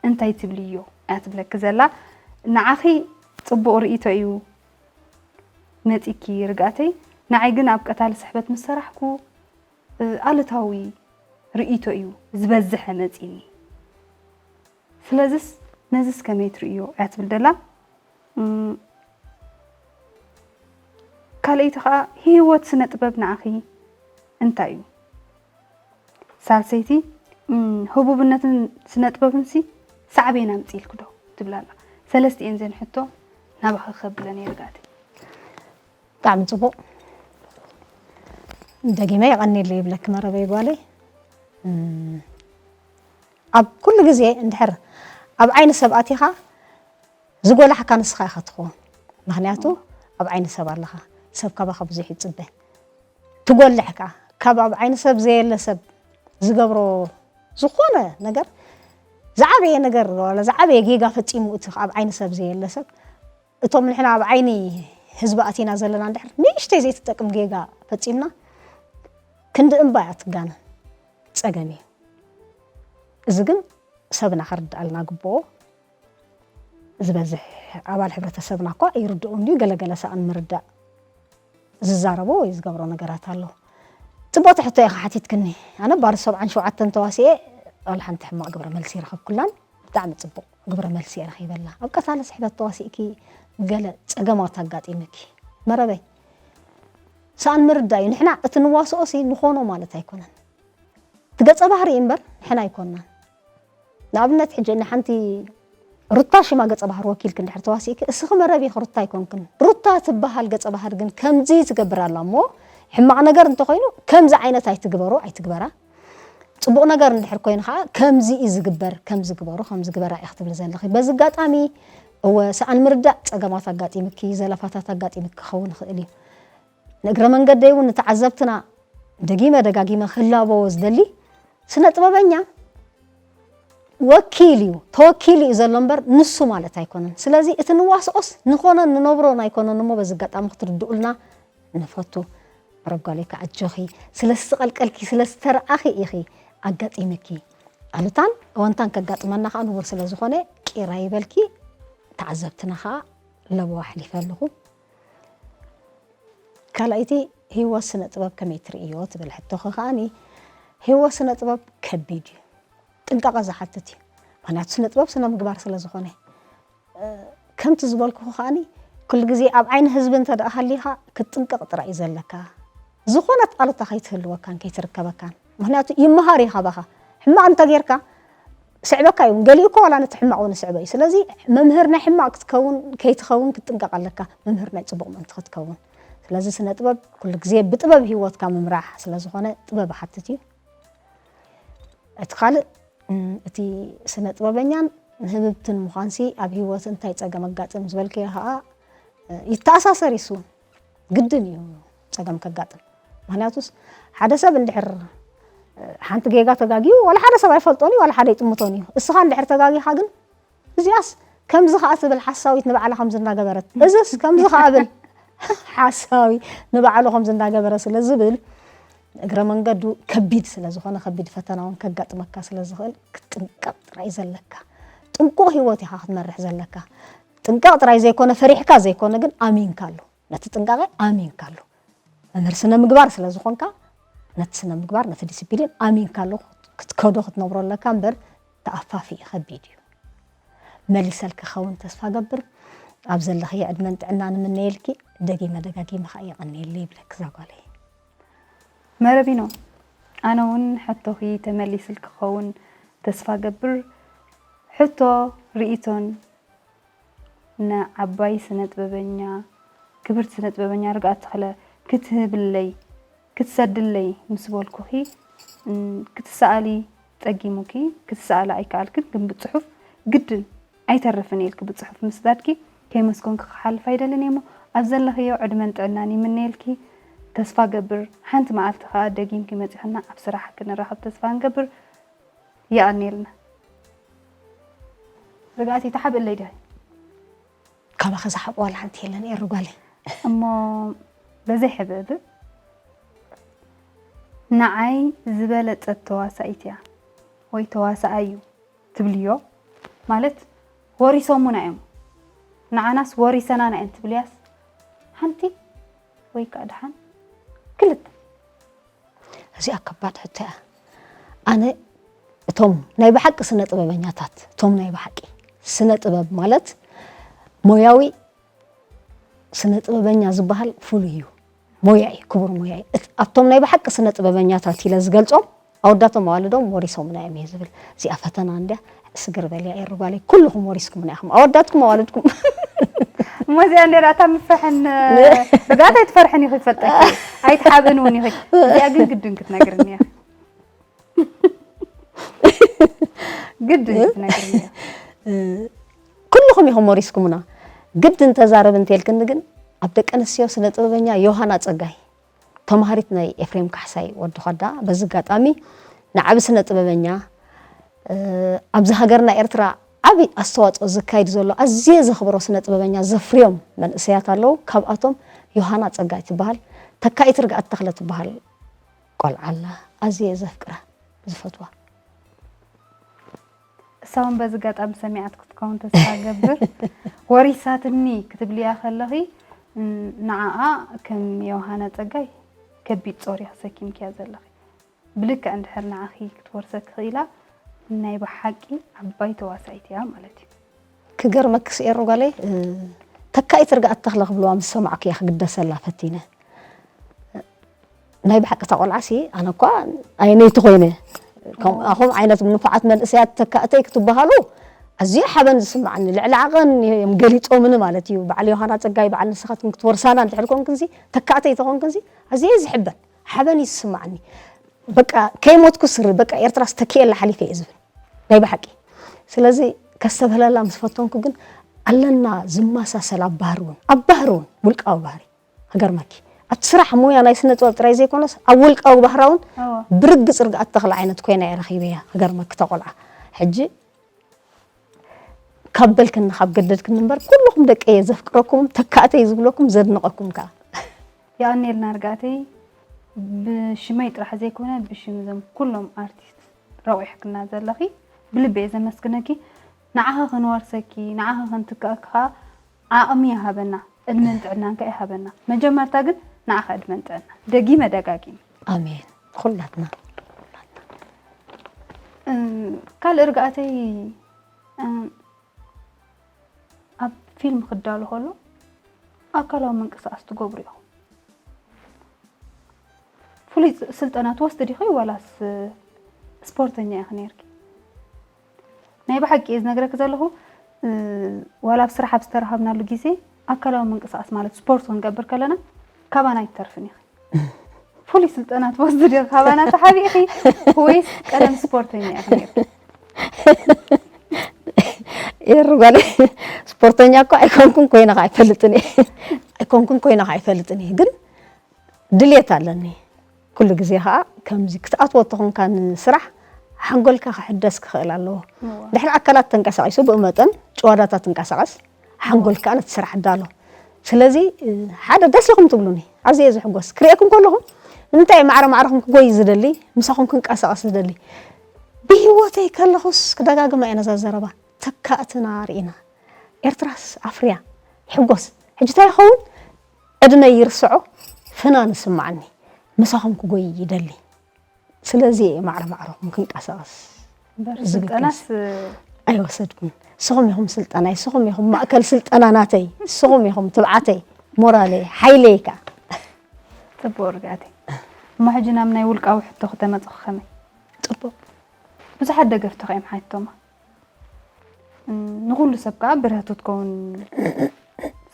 እንታይ ትብልዮ እያ ትብለኪ ዘላ። ንዓኺ ጽቡቕ ርእይቶ እዩ መጺኪ ርግኣተይ። ንዓይ ግን ኣብ ቀታሊ ስሕበት ምስ ሰራሕኩ፣ እ፣ ኣሉታዊ ርእይቶ እዩ ዝበዝሐ መጺኒ። ስለዚስ ነዚስ ከመይ ትርእዮ እያ ትብል ዘላ። እም፣ ካልኣይቲ ኸኣ ህይወት ስነ ጥበብ ንዓኺ እንታይ እዩ? ሳልሰይቲ፣ እም፣ ህቡብነትን ስነ ጥበብንሲ ሳዕቤን ኣምጺእልኪ ዶ ትብል ኣላ። ሰለስቲኤን ዘን ሕቶ ናባኺ ከብለን እየ ርግኣተይ። ብጣዕሚ ጽቡቕ። ደጊመ የቐንየለይ ይብለኪ መረበይ ጓለይ። እም፣ ኣብ ኩሉ ግዜ እንድሕር ኣብ ዓይኒ ሰብ ኣቲኻ ዝጎላሕካ ንስኻ ኢኻ ትኸውን። ምኽንያቱ ኣብ ዓይኒ ሰብ ኣለኻ። ሰብ ካባኻ ብዙሕ ይጽበ። ትጎልሕ ከኣ ካብ ኣብ ዓይኒ ሰብ ዘየለ ሰብ ዝገብሮ ዝኾነ ነገር፣ ዝዓበየ ነገር ዋላ ዝዓበየ ጌጋ ፈጺሙ እቲ ኣብ ዓይኒ ሰብ ዘየለ ሰብ፣ እቶም ንሕና ኣብ ዓይኒ ህዝቢ ኣቲና ዘለና እንድሕር ንእሽተይ ዘይትጠቅም ጌጋ ፈጺምና ክንዲ እምባ እያ ትጋነ። ጸገም እዩ። እዚ ግን ሰብና ክርድኣልና ግብኦ። ዝበዝሕ ኣባል ሕብረተሰብና እኳ ይርድኦ እንድዩ፣ ገለገለ ሳኣን ምርዳእ ዝዛረቦ ወይ ዝገብሮ ነገራት ኣሎ። ጽቡቕቲ ሕቶ ኢኻ ሓቲትክኒ። ኣነ ባር ሰብዓን ሸውዓተን ተዋሲኤ ዋላ ሓንቲ ሕማቕ ግብረ መልሲ ይረኸብኩላን። ብጣዕሚ ጽቡቕ ግብረ መልሲ እየ ረኺበላ። ኣብ ቀታሊ ስሕበት ተዋሲእኪ ገለ ጸገማት ኣጋጢምኪ። መረበይ፣ ሳኣን ምርዳእ እዩ። ንሕና እቲ ንዋስኦሲ ንኾኖ ማለት ኣይኮነን። እቲ ገጸ ባህሪ እዩ እምበር ንሕና ኣይኮንናን። ንኣብነት ሕጂ ንሓንቲ ሩታ ሽማ ገጸ ባህሪ ወኪልኪ እንድሕር ተዋሲእኪ፣ እስኺ መረብ ኢኺ፣ ሩታ ኣይኮንክን። ሩታ ትበሃል ገጸ ባህሪ ግን ከምዚ ትገብር ኣላ እሞ፣ ሕማቕ ነገር እንተኾይኑ ከምዚ ዓይነት ኣይትግበሮ፣ ኣይትግበራ። ጽቡቕ ነገር እንድሕር ኮይኑ ኸዓ ከምዚ እዩ ዝግበር፣ ከምዚ ግበሩ፣ ከምዚ ግበራ ኢኺ ትብሊ ዘለኺ። በዚ ኣጋጣሚ እወ ሰኣን ምርዳእ ጸገማት ኣጋጢምኪ፣ ዘለፋታት ኣጋጢምኪ ክኸውን ይኽእል እዩ። ንእግረ መንገደይ እውን ንተዓዘብትና ደጊመ ደጋጊመ ክላበዎ ዝደሊ፣ ስነ ጥበበኛ ወኪል እዩ፣ ተወኪሉ እዩ ዘሎ እምበር ንሱ ማለት ኣይኮነን። ስለዚ እቲ ንዋስኦስ ንኾነን ንነብሮን ኣይኮነን እሞ በዚ ኣጋጣሚ ክትርድኡልና ንፈቱ። መረብ ጓለይ ከዓ ኣጆኺ፣ ስለ ዝተቐልቀልኪ፣ ስለ ዝተረኣኺ ኢኺ ኣጋጢምኪ። ኣሉታን እወንታን ከጋጥመና ከዓ ንቡር ስለ ዝኾነ ቂራ ይበልኪ። ተዓዘብትና ከዓ ለበዋ ኣሕሊፈ ኣለኹ። ካልኣይቲ፣ ህይወት ስነ ጥበብ ከመይ ትርእዮ ትብል ሕቶኺ ከዓኒ፣ ህይወት ስነ ጥበብ ከቢድ እዩ፣ ጥንቃቐ ዝሓትት እዩ። ምኽንያቱ ስነ ጥበብ ስነ ምግባር ስለ ዝኾነ፣ እ፣ ከምቲ ዝበልኩኺ ከዓኒ፣ ኩሉ ግዜ ኣብ ዓይኒ ህዝቢ እንተ ደኣ ሃሊኻ ክትጥንቀቕ ጥራይ እዩ ዘለካ። ዝኾነት ኣሉታ ከይትህልወካን ከይትርከበካን። ምኽንያቱ ይመሃር እዩ ካባኻ። ሕማቕ እንተ ጌርካ፣ ስዕበካ እዩ። ገሊኡ እኮ ዋላ ነቲ ሕማቕ እውን ይስዕቦ እዩ። ስለዚ መምህር ናይ ሕማቕ ክትከውን፣ ከይትኸውን ክትጥንቀቕ ኣለካ። መምህር ናይ ጽቡቕ ምእንቲ ክትከውን። ስለዚ ስነ ጥበብ ኩሉ ግዜ ብጥበብ ህይወትካ ምምራሕ ስለ ዝኾነ ጥበብ ይሓትት እዩ። እቲ ካልእ፣ እም፣ እቲ ስነ ጥበበኛን ንህብብትን ምዃንሲ ኣብ ህይወት እንታይ ጸገም ኣጋጥም ዝበልክዮ ኸኣ፣ እ፣ ይተኣሳሰር እዩ እሱ። ግድን እዩ ጸገም ከጋጥም። ምኽንያቱስ ሓደ ሰብ እንድሕር፣ እ፣ ሓንቲ ጌጋ ተጋግዩ ዋላ ሓደ ሰብ ኣይፈልጦን እዩ፣ ዋላ ሓደ ኣይጥምቶን እዩ። እስኻ እንድሕር ተጋጊኻ ግን እዚኣስ ከምዚ ኸኣ ትብል ሓሳዊት ንባዕላ ከምዚ እናገበረት፣ እዝስ ከምዚ ኸኣ ብል ሓሳዊ ንባዕሉ ከምዚ እናገበረ ስለ ዝብል፣ እግረ መንገዱ ከቢድ ስለ ዝኾነ፣ ከቢድ ፈተና እውን ከጋጥመካ ስለ ዝኽእል፣ ክትጥንቀቕ ጥራይ ዘለካ። ጥንቁቕ ህይወት ኢኻ ክትመርሕ ዘለካ። ጥንቃቕ ጥራይ ዘይኮነ፣ ፈሪሕካ ዘይኮነ፣ ግን ኣሚንካሉ። ነቲ ጥንቃቐ ኣሚንካሉ። መምህር ስነ ምግባር ስለ ዝኾንካ፣ ነቲ ስነ ምግባር፣ ነቲ ዲሲፕሊን ኣሚንካሉ ክትከዶ ክትነብሮ ኣለካ እምበር፣ ተኣፋፊ እዩ፣ ከቢድ እዩ። መሊሰልኪ ክኸውን ተስፋ ገብር። ኣብ ዘለኽዮ ዕድመን ጥዕናን እምነየልኪ። ደጊመ ደጋጊመ ኸኣ የቐንየለይ ይብለኪ እዛ ጓለይ። መረቢኖ፣ ኣነ እውን ሕቶኺ ተመሊስልኪ ክኸውን ተስፋ ገብር። ሕቶ፣ ርእይቶን ንዓባይ ስነ ጥበበኛ፣ ክብርቲ ስነ ጥበበኛ ርግኣት ተኽለ ክትህብለይ፣ ክትሰድለይ ምስ በልኩኺ፣ እም፣ ክትሰኣሊ ጸጊሙኪ ክትሰኣላ ኣይከኣልክን፣ ግን ብጽሑፍ ግድን ኣይተርፍን ኢልኪ ብጽሑፍ ምስዳድኪ ከይመስገንኩ ክሓልፍ ኣይደልን እየ እሞ፣ ኣብ ዘለኽዮ ዕድመን ጥዕናን ይምነየልኪ። ተስፋ ገብር ሓንቲ መዓልቲ ከኣ ደጊምኪ መጺኽና ኣብ ስራሕ ክንራኸብ ተስፋ ንገብር። የቐንየልና። ርግኣተይ ተሓብእለይ ዲኺ? ካባኺ ዝሓብእ ዋላ ሓንቲ የለን ኤሩ ጓለይ። እሞ በዘይ ሕብእብእ ንዓይ ዝበለጸት ተዋሳኢት እያ ወይ ተዋሳኣይ እዩ ትብልዮ ማለት ወሪሶሙና እዮም ንዓናስ ወሪሰናና እየን ትብልያስ ሓንቲ ወይ ከዓ ደሓን ክልተ? እዚኣ ከባድ ሕቶ እያ። ኣነ እቶም ናይ ብሓቂ ስነ ጥበበኛታት እቶም ናይ ብሓቂ ስነ ጥበብ ማለት ሞያዊ ስነ ጥበበኛ ዝበሃል ፍሉይ እዩ። ሞያ እዩ፣ ክቡር ሞያ እዩ። ኣብቶም ናይ ብሓቂ ስነ ጥበበኛታት ኢለ ዝገልጾም ኣወዳቶም ኣዋልዶም ወሪሶምና እዮም እየ ዝብል። እዚኣ ፈተና እንድያ። ስግር በልያ ኤሩ ጓለይ፣ ኩልኹም ወሪስኩምና ኢኹም ኣወዳትኩም ኣዋልድኩም። እሞ እዚኣ እንድያ እታ ምፍርሕን ርግኣት ኣይትፈርሕን ኢኹ ይፈልጠኪ ኣይትሓብእን እውን ኢኹ። እዚኣ ግን ግድን ክትነግርኒ ኢኺ። ግድን ክትነግርኒ ኢኺ። ኩልኹም ኢኹም ወሪስኩምና። ግድን ተዛረብ እንተልክኒ ግን ኣብ ደቂ ኣንስትዮ ስነ ጥበበኛ ዮሃና ጸጋይ ተማሃሪት ናይ ኤፍሬም ካሕሳይ ወዲ ኸዳ በዚ ኣጋጣሚ ንዓቢ ስነ ጥበበኛ ኣብዚ ሃገርና ኤርትራ ዓቢ ኣስተዋፅኦ ዝካይድ ዘሎ ኣዝየ ዘኽብሮ ስነ ጥበበኛ ዘፍርዮም መንእሰያት ኣለዉ። ካብኣቶም ዮሃና ጸጋይ ትበሃል። ተካኢት ርግኣት ተኽለ ትበሃል ቆልዓ ኣላ። ኣዝየ ዘፍቅራ ዝፈትዋ። እሳ እውን በዚ ኣጋጣሚ ሰሚዓት ክትከውን ተስፋ ገብር። ወሪሳትኒ ክትብልያ ከለኺ ንዓኣ ከም ዮሃና ጸጋይ ከቢድ ጾር ኢኺ ተሰኪምክያ ዘለኺ። ብልክዕ እንድሕር ንዓኺ ክትወርሰኪ ክኢላ ናይ ብሓቂ ዓባይ ተዋሳኢት እያ ማለት እዩ። ክገርመኪ ስኤሩ ጓለይ ተካኢት ርግኣት ተኽለ ክብልዋ ምስ ሰማዕኩ እየ ክግደሰላ ፈቲነ። ናይ ብሓቂ እታ ቆልዓ ሲ ኣነ እኳ ኣየነይቲ ኮይነ ኣኹም ዓይነት ንፉዓት መንእሰያት ተካእተይ ክትበሃሉ ኣዝዩ ሓበን ዝስምዓኒ ልዕሊ ዓቐን እዮም ገሊጾምኒ ማለት እዩ። በዓል ዮሃና ጸጋይ በዓል ንስኻትክን ክትወርሳና እንድሕር ኮንክንሲ ተካእተይ ተኾንክንሲ ኣዝየ ዝሕበን ሓበን እዩ ዝስምዓኒ። በቃ ከይሞትኩ ስሪ በቃ ኤርትራ ስተኪኤላ ሓሊፈ እየ ዝብል ናይ ብሓቂ። ስለዚ ከስተብህለላ ምስ ፈተንኩ ግን ኣለና ዝመሳሰል ኣብ ባህሪ እውን ኣብ ባህሪ እውን ውልቃዊ ባህሪ ክገርመኪ ኣብቲ ስራሕ ሞያ ናይ ስነ ጥበብ ጥራይ ዘይኮነስ ኣብ ውልቃዊ ባህራ እውን ብርግፅ ርግኣት ተኽለ ዓይነት ኮይና እየ ረኺበያ። ክገርመኪ ተቆልዓ ሕጂ ካብ በልክኒ ካብ ገደድክኒ እምበር ኩልኹም ደቀየ ዘፍቅረኩም ተካእተይ ዝብለኩም ዘድንቐኩም ከዓ። የቐንየልና ርግኣተይ ብሽመይ ጥራሕ ዘይኮነ ብሽም እዞም ኩሎም ኣርቲስት ረቑሕክና ዘለኺ ብልቢ እየ ዘመስግነኪ። ንዓኺ ክንወርሰኪ ንዓኺ ክንትክኣኪ ከዓ ዓቕሚ ይሃበና ዕድመን ጥዕናን ከዓ ይሃበና። መጀመርታ ግን ንዓኻ ዕድመን ጥዕናን ደጊመ ደጋጊመ። ኣሜን ንኹላትና። ካልእ ርግኣተይ ኣብ ፊልም ክዳሎ ከሎ ኣካላዊ ምንቅስቃስ ትገብሩ ኢኹም። ፍሉይ ስልጠና ትወስዲ ዲኺ ዋላስ ስፖርተኛ ኢኺ ነይርኪ? ናይ ብሓቂ እየ ዝነግረኪ ዘለኹ ዋላ ኣብ ስራሕ ኣብ ዝተረኸብናሉ ግዜ ኣካላዊ ምንቅስቃስ ማለት ስፖርት ክንገብር ከለና ካባና ኣይትተርፍን ኢኺ። ፍሉይ ስልጠና ትወስዲ ዲኺ ካባና ተሓቢእኺ ወይስ ቀደም ስፖርተኛ ኢኺ ነይርኪ? ኤሩ ጓለይ ስፖርተኛ እኮ ኣይኮንኩን ኮይነ ከዓ ኣይፈልጥን እየ ኣይኮንኩን ኮይነ ከዓ ኣይፈልጥን እየ ግን ድልየት ኣለኒ ኩሉ ግዜ ከዓ ከምዚ ክትኣትዎ ተኾንካ ንስራሕ ሓንጎልካ ክሕደስ ክኽእል ኣለዎ ድሕሪ ኣካላት ተንቀሳቂሱ ብኡ መጠን ጭዋዳታ ትንቀሳቀስ ሓንጎልካ ነቲ ስራሕ ዳሎ ስለዚ ሓደ ደስ ኢኹም ትብሉኒ ኣዝየ ዝሕጎስ ክርእየኩም ከለኹ ንምንታይ ማዕረ ማዕረኹም ክጎይ ዝደሊ ምሳኹም ክንቀሳቀስ ዝደሊ ብህይወተይ ከለኹስ ክደጋግማ እየ ነዛ ዘረባ ተካእትና ርኢና ኤርትራስ ኣፍርያ ይሕጎስ ሕጂ እንታይ ይኸውን ዕድመይ ይርስዖ ፍናን ይስምዓኒ ምሳኹም ክጎይ ይደሊ ስለዚ እየ ማዕረ ማዕረኹም ክንቀሳቐስ እምበር ስልጠናስ ኣይወሰድኩን ንስኹም ኢኹም ስልጠናይ ንስኹም ኢኹም ማእከል ስልጠና ናተይ ንስኹም ኢኹም ትብዓተይ ሞራለይ ሓይለይ ከ ፅቡቅ ርግኣተይ እሞ ሕጂ ናብ ናይ ውልቃዊ ሕቶ ክተመፅኹ ከመይ ፅቡቅ ብዙሓት ደገፍትኻ እዮም ሓቲቶማ ንኹሉ ሰብ ከዓ ብርህቱ ትከውን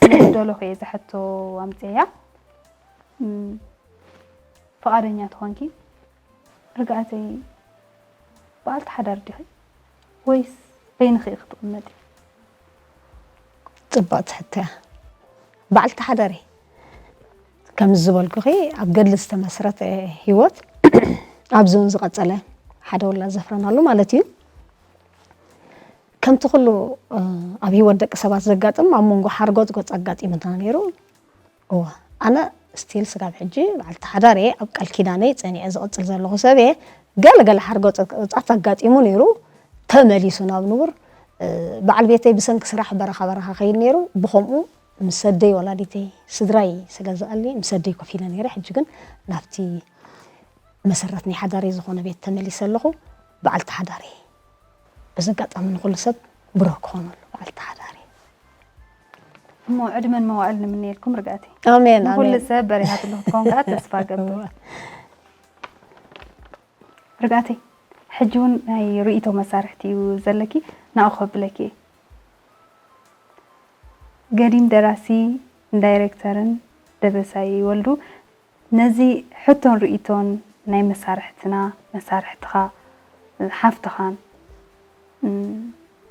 ስለዝደለኹ እየ ዝሕቶ ኣምፅያ ፍቓደኛ ትኾንኪ ርግኣተይ በዓልቲ ሓዳር ዲኺ ወይስ በይንኺ ክትቕመጢ? ጽብቕቲ ሕቶ እያ። በዓልቲ ሓዳር እየ። ከምዚ ዝበልኩኺ ኣብ ገድሊ ዝተመስረተ ህይወት ኣብዚ እውን ዝቐጸለ ሓደ ውላድ ዘፍረናሉ ማለት እዩ። ከምቲ ኩሉ ኣብ ህይወት ደቂ ሰባት ዘጋጥም ኣብ መንጎ ሓርጎጽጎጽ ኣጋጢሙና ነይሩ። እወ ኣነ ስቲል ስጋብ ሕጂ በዓልቲ ሓዳር እየ። ኣብ ቃል ኪዳነይ ጸኒዐ ዝቕጽል ዘለኹ ሰብ እየ። ገለ ገለ ሓርጎጽጎጻት ኣጋጢሙ ነይሩ ተመሊሱ ናብ ንቡር። በዓል ቤተይ ብሰንኪ ስራሕ በረኻ በረኻ ከይድ ነይሩ። ብኸምኡ ምስ ኣደይ ወላዲተይ ስድራይ ስለ ዝቐሊ ምስ ኣደይ ኮፍ ኢለ ነይረ። ሕጂ ግን ናብቲ መሰረት ናይ ሓዳረይ ዝኾነ ቤት ተመሊሰ ኣለኹ። በዓልቲ ሓዳር እየ። በዚ ኣጋጣሚ ንኹሉ ሰብ ብሩህ ክኾነሉ በዓልቲ ሓዳር እየ። እሞ ዕድመን መዋእል ንምነየልኩም ርግኣተይ። ኣሜን ንኹሉ ኣሜን። ሰብ በሪሃትሉ ክትከውን ከዓ ተስፋ ገብር። ርግኣተይ ሕጂ እውን ናይ ርእይቶ መሳርሕቲ እዩ ዘለኪ፣ ናብኡ ከብለኪ እየ። ገዲም ደራሲ ዳይሬክተርን ደበሳይ ወልዱ ነዚ ሕቶን ርእይቶን ናይ መሳርሕትና መሳርሕትኻ ሓፍትኻን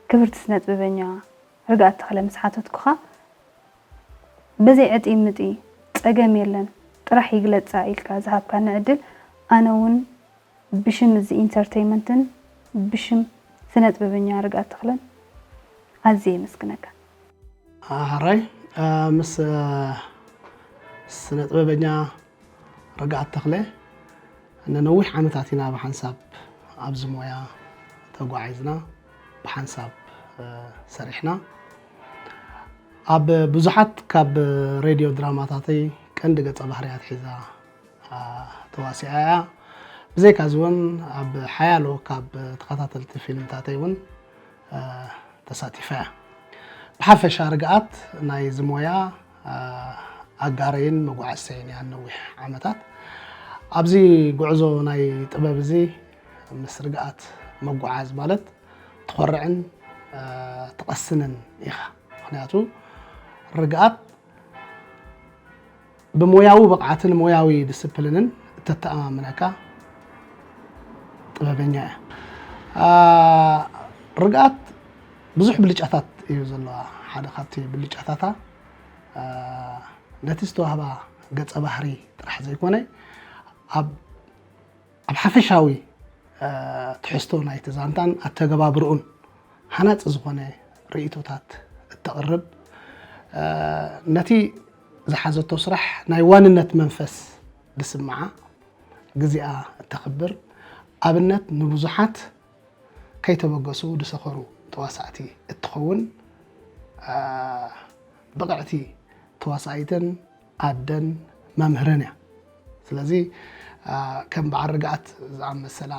ክብርቲ ስነጥበበኛ ርግኣት ተኽለ ምስ ሓተትኩኻ ብዘይ ዕጢ ምጢ ጸገም የለን ጥራሕ ይግለጻ ኢልካ ዝሃብካኒ ዕድል ኣነ እውን ብሽም እዚ ኢንተርተይመንትን ብሽም ስነጥበበኛ ርግኣት ተኽለን ኣዝየ የመስግነካ። ሕራይ ምስ ስነጥበበኛ ርግኣት ተኽለ ንነዊሕ ዓመታት ኢና ብሓንሳብ ኣብዚ ሞያ ተጓዒዝና ብሓንሳብ ሰሪሕና። ኣብ ብዙሓት ካብ ሬድዮ ድራማታተይ ቀንዲ ገጸ ባህርያት ሒዛ ተዋሲኣ እያ። ብዘይካዚ እውን ኣብ ሓያሎ ካብ ተኸታተልቲ ፊልምታተይ እውን ተሳቲፋ እያ። ብሓፈሻ ርግኣት ናይዚ ሞያ ኣጋረይን መጓዓዝተይን እያ ንነዊሕ ዓመታት። ኣብዚ ጉዕዞ ናይ ጥበብ እዚ ምስ ርግኣት ምጉዓዝ ማለት ትኾርዕን ትቐስንን ኢኻ። ምኽንያቱ ርግኣት ብሞያዊ ብቕዓትን ሞያዊ ዲስፕሊንን እተተኣማምነካ ጥበበኛ እያ። ርግኣት ብዙሕ ብልጫታት እዩ ዘለዋ። ሓደ ካብቲ ብልጫታታ ነቲ ዝተዋህባ ገፀ ባህሪ ጥራሕ ዘይኮነ ኣብ ኣብ ሓፈሻዊ ትሕዝቶ ናይቲ ዛንታን ኣተገባብርኡን ሃናፂ ዝኾነ ርእይቶታት እተቕርብ፣ ነቲ ዝሓዘቶ ስራሕ ናይ ዋንነት መንፈስ ዝስምዓ፣ ግዚኣ እተኽብር፣ ኣብነት ንብዙሓት ከይተበገሱ ዝሰኸሩ ተዋሳእቲ እትኸውን ብቕዕቲ ተዋሳኢትን ኣደን መምህርን እያ። ስለዚ ከም በዓል ርግኣት ዝኣመሰላ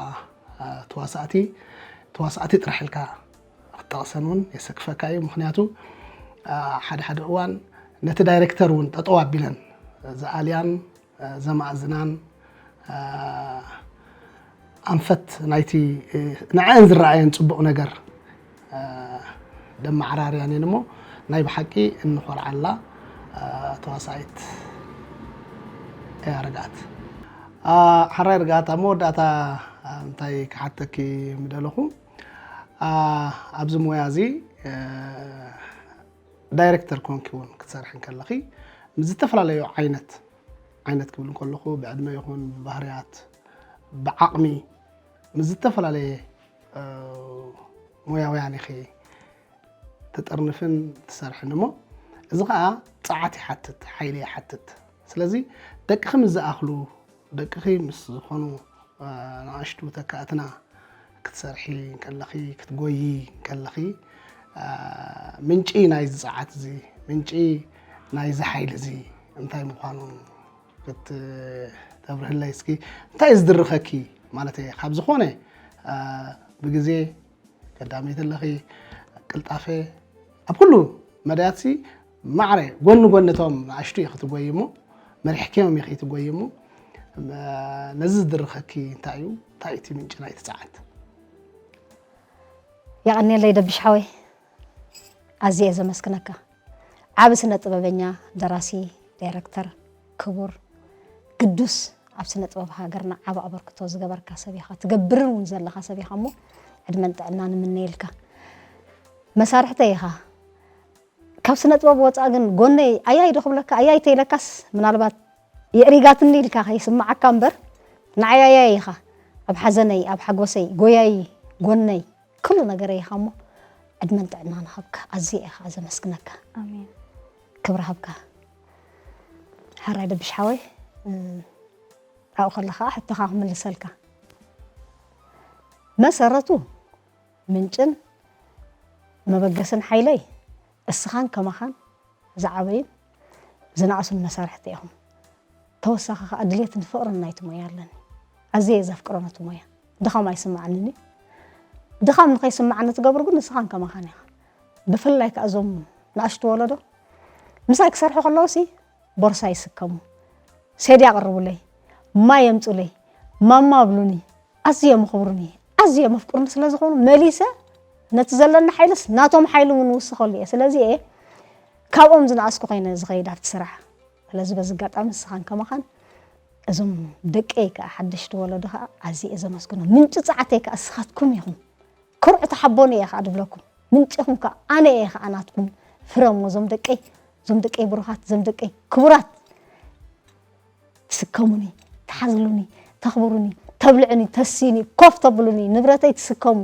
ተዋሳእቲ ተዋሳእቲ ጥራሕ ኢልካ ክትጠቕሰን እውን የሰክፈካ እዩ። ምኽንያቱ ሓደ ሓደ እዋን ነቲ ዳይሬክተር እውን ጠጠው ኣቢለን ዝኣልያን ዘማእዝናን ኣንፈት ናይቲ ንዐአን ዝረኣየን ፅቡቕ ነገር ደመዓራርያን እየን እሞ ናይ ብሓቂ እንኾርዓላ ተዋሳኢት እያ ርግኣት። ሓራይ ርግኣት ኣብ መወዳእታ እንታይ ክሓተኪ ምደለኹ ኣብዚ ሞያ እዚ ዳይሬክተር ኮንኪ እውን ክትሰርሒ እንከለኺ ምስ ዝተፈላለዩ ዓይነት ዓይነት ክብል እንከለኹ ብዕድመ ይኹን ብባህርያት ብዓቕሚ ምስ ዝተፈላለየ ሞያውያን ኢኺ ትጥርንፍን ትሰርሕን እሞ እዚ ከዓ ፀዓት ይሓትት፣ ሓይሊ ይሓትት። ስለዚ ደቅኺ ምስ ዝኣኽሉ ደቅኺ ምስ ዝኾኑ ንኣሽቱ ተካእትና ክትሰርሒ እንከለኺ ክትጎዪ እንከለኺ ምንጪ ናይዚ ፀዓት እዚ ምንጪ ናይዚ ሓይሊ እዚ እንታይ ምዃኑ ክትተብርህለይ እስኪ እንታይ እዩ ዝድርኸኪ ማለት እየ ካብ ዝኾነ ብግዜ ቀዳመይቲ ኣለኺ ቅልጣፈ ኣብ ኩሉ መዳያትሲ ማዕረ ጎኒ ጎኒ እቶም ንኣሽቱ ኢኺ ትጎይሞ መሪሕኪዮም ኢኺ ትጎይሞ ነዚ ዝድርኸኪ እንታይ እዩ እንታይ እቲ ምንጪ ናይቲ ፀዓት የቐንየለይ ደብሽ ሓወይ ኣዝየ ዘመስግነካ ዓቢ ስነ ጥበበኛ ደራሲ ዳይረክተር ክቡር ግዱስ ኣብ ስነ ጥበብ ሃገርና ዓቢ ኣበርክቶ ዝገበርካ ሰብ ኢኻ፣ ትገብርን እውን ዘለኻ ሰብ ኢኻ እሞ ዕድመን ጥዕናን ንምነየልካ። መሳርሕተይ ኢኻ። ካብ ስነ ጥበብ ወፃእ ግን ጎነይ ኣያይ ዶ ክብለካ፣ ኣያይ ተይለካስ ምናልባት የዕሪጋትኒ ኢልካ ከይስምዓካ እምበር፣ ንዓይ ኣያይ ኢኻ። ኣብ ሓዘነይ፣ ኣብ ሓጎሰይ፣ ጎያይ፣ ጎነይ፣ ኩሉ ነገረይ ኢኻ እሞ ዕድመን ጥዕናን ሃብካ። ኣዝየ ኢኻ ዘመስግነካ። ኣሜን። ክብሪ ሃብካ። ሓራይ ደብሽ ሓወይ፣ እ፣ ኣብኡ ከለኻ ሕቶኻ ክምልሰልካ። መሰረቱ ምንጭን መበገስን ሓይለይ እስኻን ከማኻን ዝዓበዩን ዝነኣሱን መሳርሕቲ ኢኹም። ተወሳኺ ከኣ ድሌትን ፍቕርን ናይቲ ሞያ ኣለኒ። ኣዝየ እየ ዘፍቅሮ ነቲ ሞያ። ድኻም ኣይስምዓንን እዩ። ድኻም ንኸይስምዓኒ ትገብር ግን ንስኻን ከማኻን ኢኻ። ብፍላይ ከኣ እዞም ንኣሽቱ ወለዶ ምሳይ ክሰርሑ ከለዉሲ ቦርሳ ይስከሙ። ሴዲ ኣቕርቡለይ፣ ማይ የምጹለይ፣ ማማ ኣብሉኒ። ኣዝዮም የኽብሩኒ፣ ኣዝዮም የፍቅሩኒ ስለ ዝኾኑ መሊሰ ነቲ ዘለኒ ሓይልስ ናቶም ሓይሊ እውን ንውስኸሉ እየ። ስለዚ እየ ካብኦም ዝነኣስኩ ኮይነ ዝኸይድ ኣብቲ ስራሕ። ስለዚ በዚ ኣጋጣሚ ንስኻን ከማኻን እዞም ደቀይ ከኣ ሓደሽቲ ወለዶ ከኣ ኣዝየ እየ ዘመስግኖም። ምንጪ ጸዓተይ ከኣ እስኻትኩም ኢኹም። ኩርዑ ተሓቦኒ እየ ከኣ ድብለኩም። ምንጪኹም ከኣ ኣነ እየ ከኣ ናትኩም። ፍረሙ እዞም ደቀይ፣ እዞም ደቀይ ብሩኻት፣ እዞም ደቀይ ክቡራት። ትስከሙኒ፣ ትሓዝሉኒ፣ ተኽብሩኒ፣ ተብልዑኒ፣ ተስዩኒ፣ ኮፍ ተብሉኒ፣ ንብረተይ ትስከሙ፣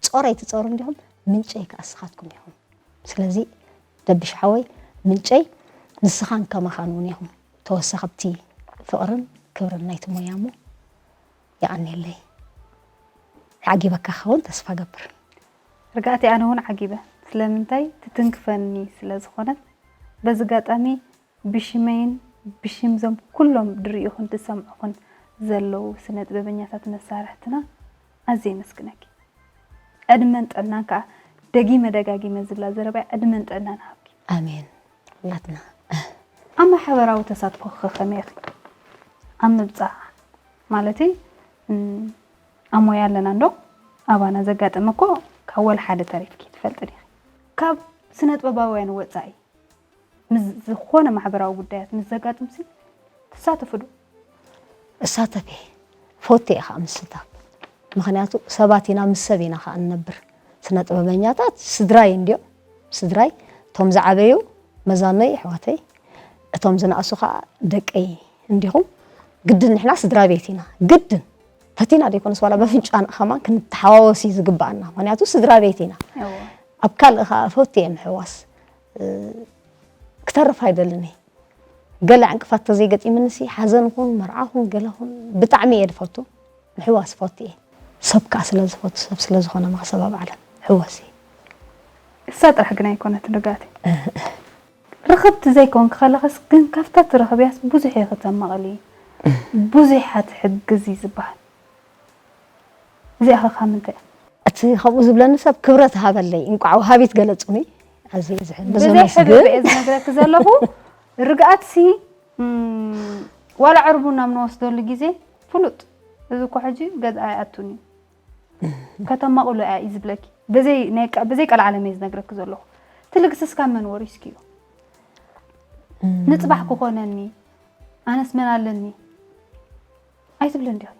ጾረይ ትጸሩ እንዲኹም፣ ምንጨይ ከኣ እስኻትኩም ኢኹም። ስለዚ ደብሽ ሓወይ፣ ምንጨይ ንስኻን ከማኻን እውን ኢኹም። ተወሳኸብቲ ፍቕርን ክብርን ናይቲ ሞያ እሞ የቐንየለይ። ዓጊበካ ክኸውን ተስፋ ገብር። ርግኣተይ ኣነ እውን ዓጊበ። ስለምንታይ ትትንክፈኒ ስለ ዝኾነት። በዚ ኣጋጣሚ ብሽመይን ብሽም ዞም ኩሎም ድርእዩኹን ድሰምዑኹን ዘለዉ ስነ ጥበበኛታት መሳርሕትና ኣዝየ የመስግነኪ። ዕድመን ጥዕናን ከኣ ደጊመ ደጋጊመ ዝብላ ዘረባይ ዕድመን ጥዕናን ይሃብኪ። ኣሜን። ኩላትና። ኣብ ማሕበራዊ ተሳትፎ ከ ከመይ ኢኺ? ኣብ ምብጻሕ ማለተይ፣ እም፣ ኣብ ሞያ ኣለና እንዶ ኣባና ዘጋጠመ እኮ ካብ ወላ ሓደ ተሪፍኪ ትፈልጢ ዲኺ? ካብ ስነ ጥበባውያን ወጻኢ ምስ ዝኾነ ማሕበራዊ ጉዳያት ምስ ዘጋጥምሲ ትሳተፉ ዶ? እሳተፍ እየ። ፈቱ እየ ከዓ ምስታፍ። ምኽንያቱ ሰባት ኢና፣ ምስ ሰብ ኢና ከዓ እንነብር። ስነ ጥበበኛታት ስድራይ እንድዮም። ስድራይ፣ እቶም ዝዓበዩ መዛኖይ፣ ኣሕዋተይ፣ እቶም ዝነኣሱ ከዓ ደቀይ እንዲኹም። ግድን ንሕና ስድራ ቤት ኢና። ግድን። ፈቲና ዘይኮነስ ዋላ በፍንጫና ከማን ክንተሓዋወስ እዩ ዝግበኣና። ምኽንያቱ ስድራ ቤት ኢና። እወ። ኣብ ካልእ ከዓ ፈቱ እየ ምሕዋስ። እ፣ ክተርፍ ኣይደልን እየ። ገለ ዕንቅፋት ተዘይገጢምንሲ፣ ሓዘን ኹን፣ መርዓ ኹን፣ ገለ ኹን፣ ብጣዕሚ እየ ዝፈቱ። ምሕዋስ ፈቱ እየ። ሰብ ከዓ ስለ ዝፈቱ፣ ሰብ ስለ ዝኾነ መኽሰብ ኣብ ዓለም ሕወስ እየ። እሳ ጥራሕ ግን ኣይኮነትን ርግኣተይ። ርኽብቲ ዘይኮንኪ ከለኽስ ግን ካብታ ትረኽብያስ ብዙሕ ኢኺ ተማቕሊ፣ ብዙሕ ኢኻ ትሕግዚ ዝበሃል። እዚኣ ኸ ካብ ምንታይ እያ? እቲ ከምኡ ዝብለኒ ሰብ ክብረት ሃበለይ፣ እንቋዕ ወሃቢት ገለጹኒ። ኣዝየ እየ ዝሕን-፣ ብዘይ ነዞም ኣመስግን። ሕብሪ እየ ዝነግረኪ ዘለኹ። ርግኣትሲ፣ እም፣ ዋላ ዕርቡን ኣብ ንወስደሉ ግዜ ፍሉጥ፣ እዚ እኮ ሕጂ ገዛ ኣይኣቱን እዩ። ከተማቕሎ እያ እዩ ዝብለኪ። ብዘይ ናይ ቀ-፣ ብዘይ ቀልዓለም እየ ዝነግረኪ ዘለኹ። እቲ ልግስስ ካብ መን ወሪስክዮ? እም። ንጽባሕ ክኾነኒ፣ ኣነስ መን ኣለኒ ኣይትብልን ዲኺ?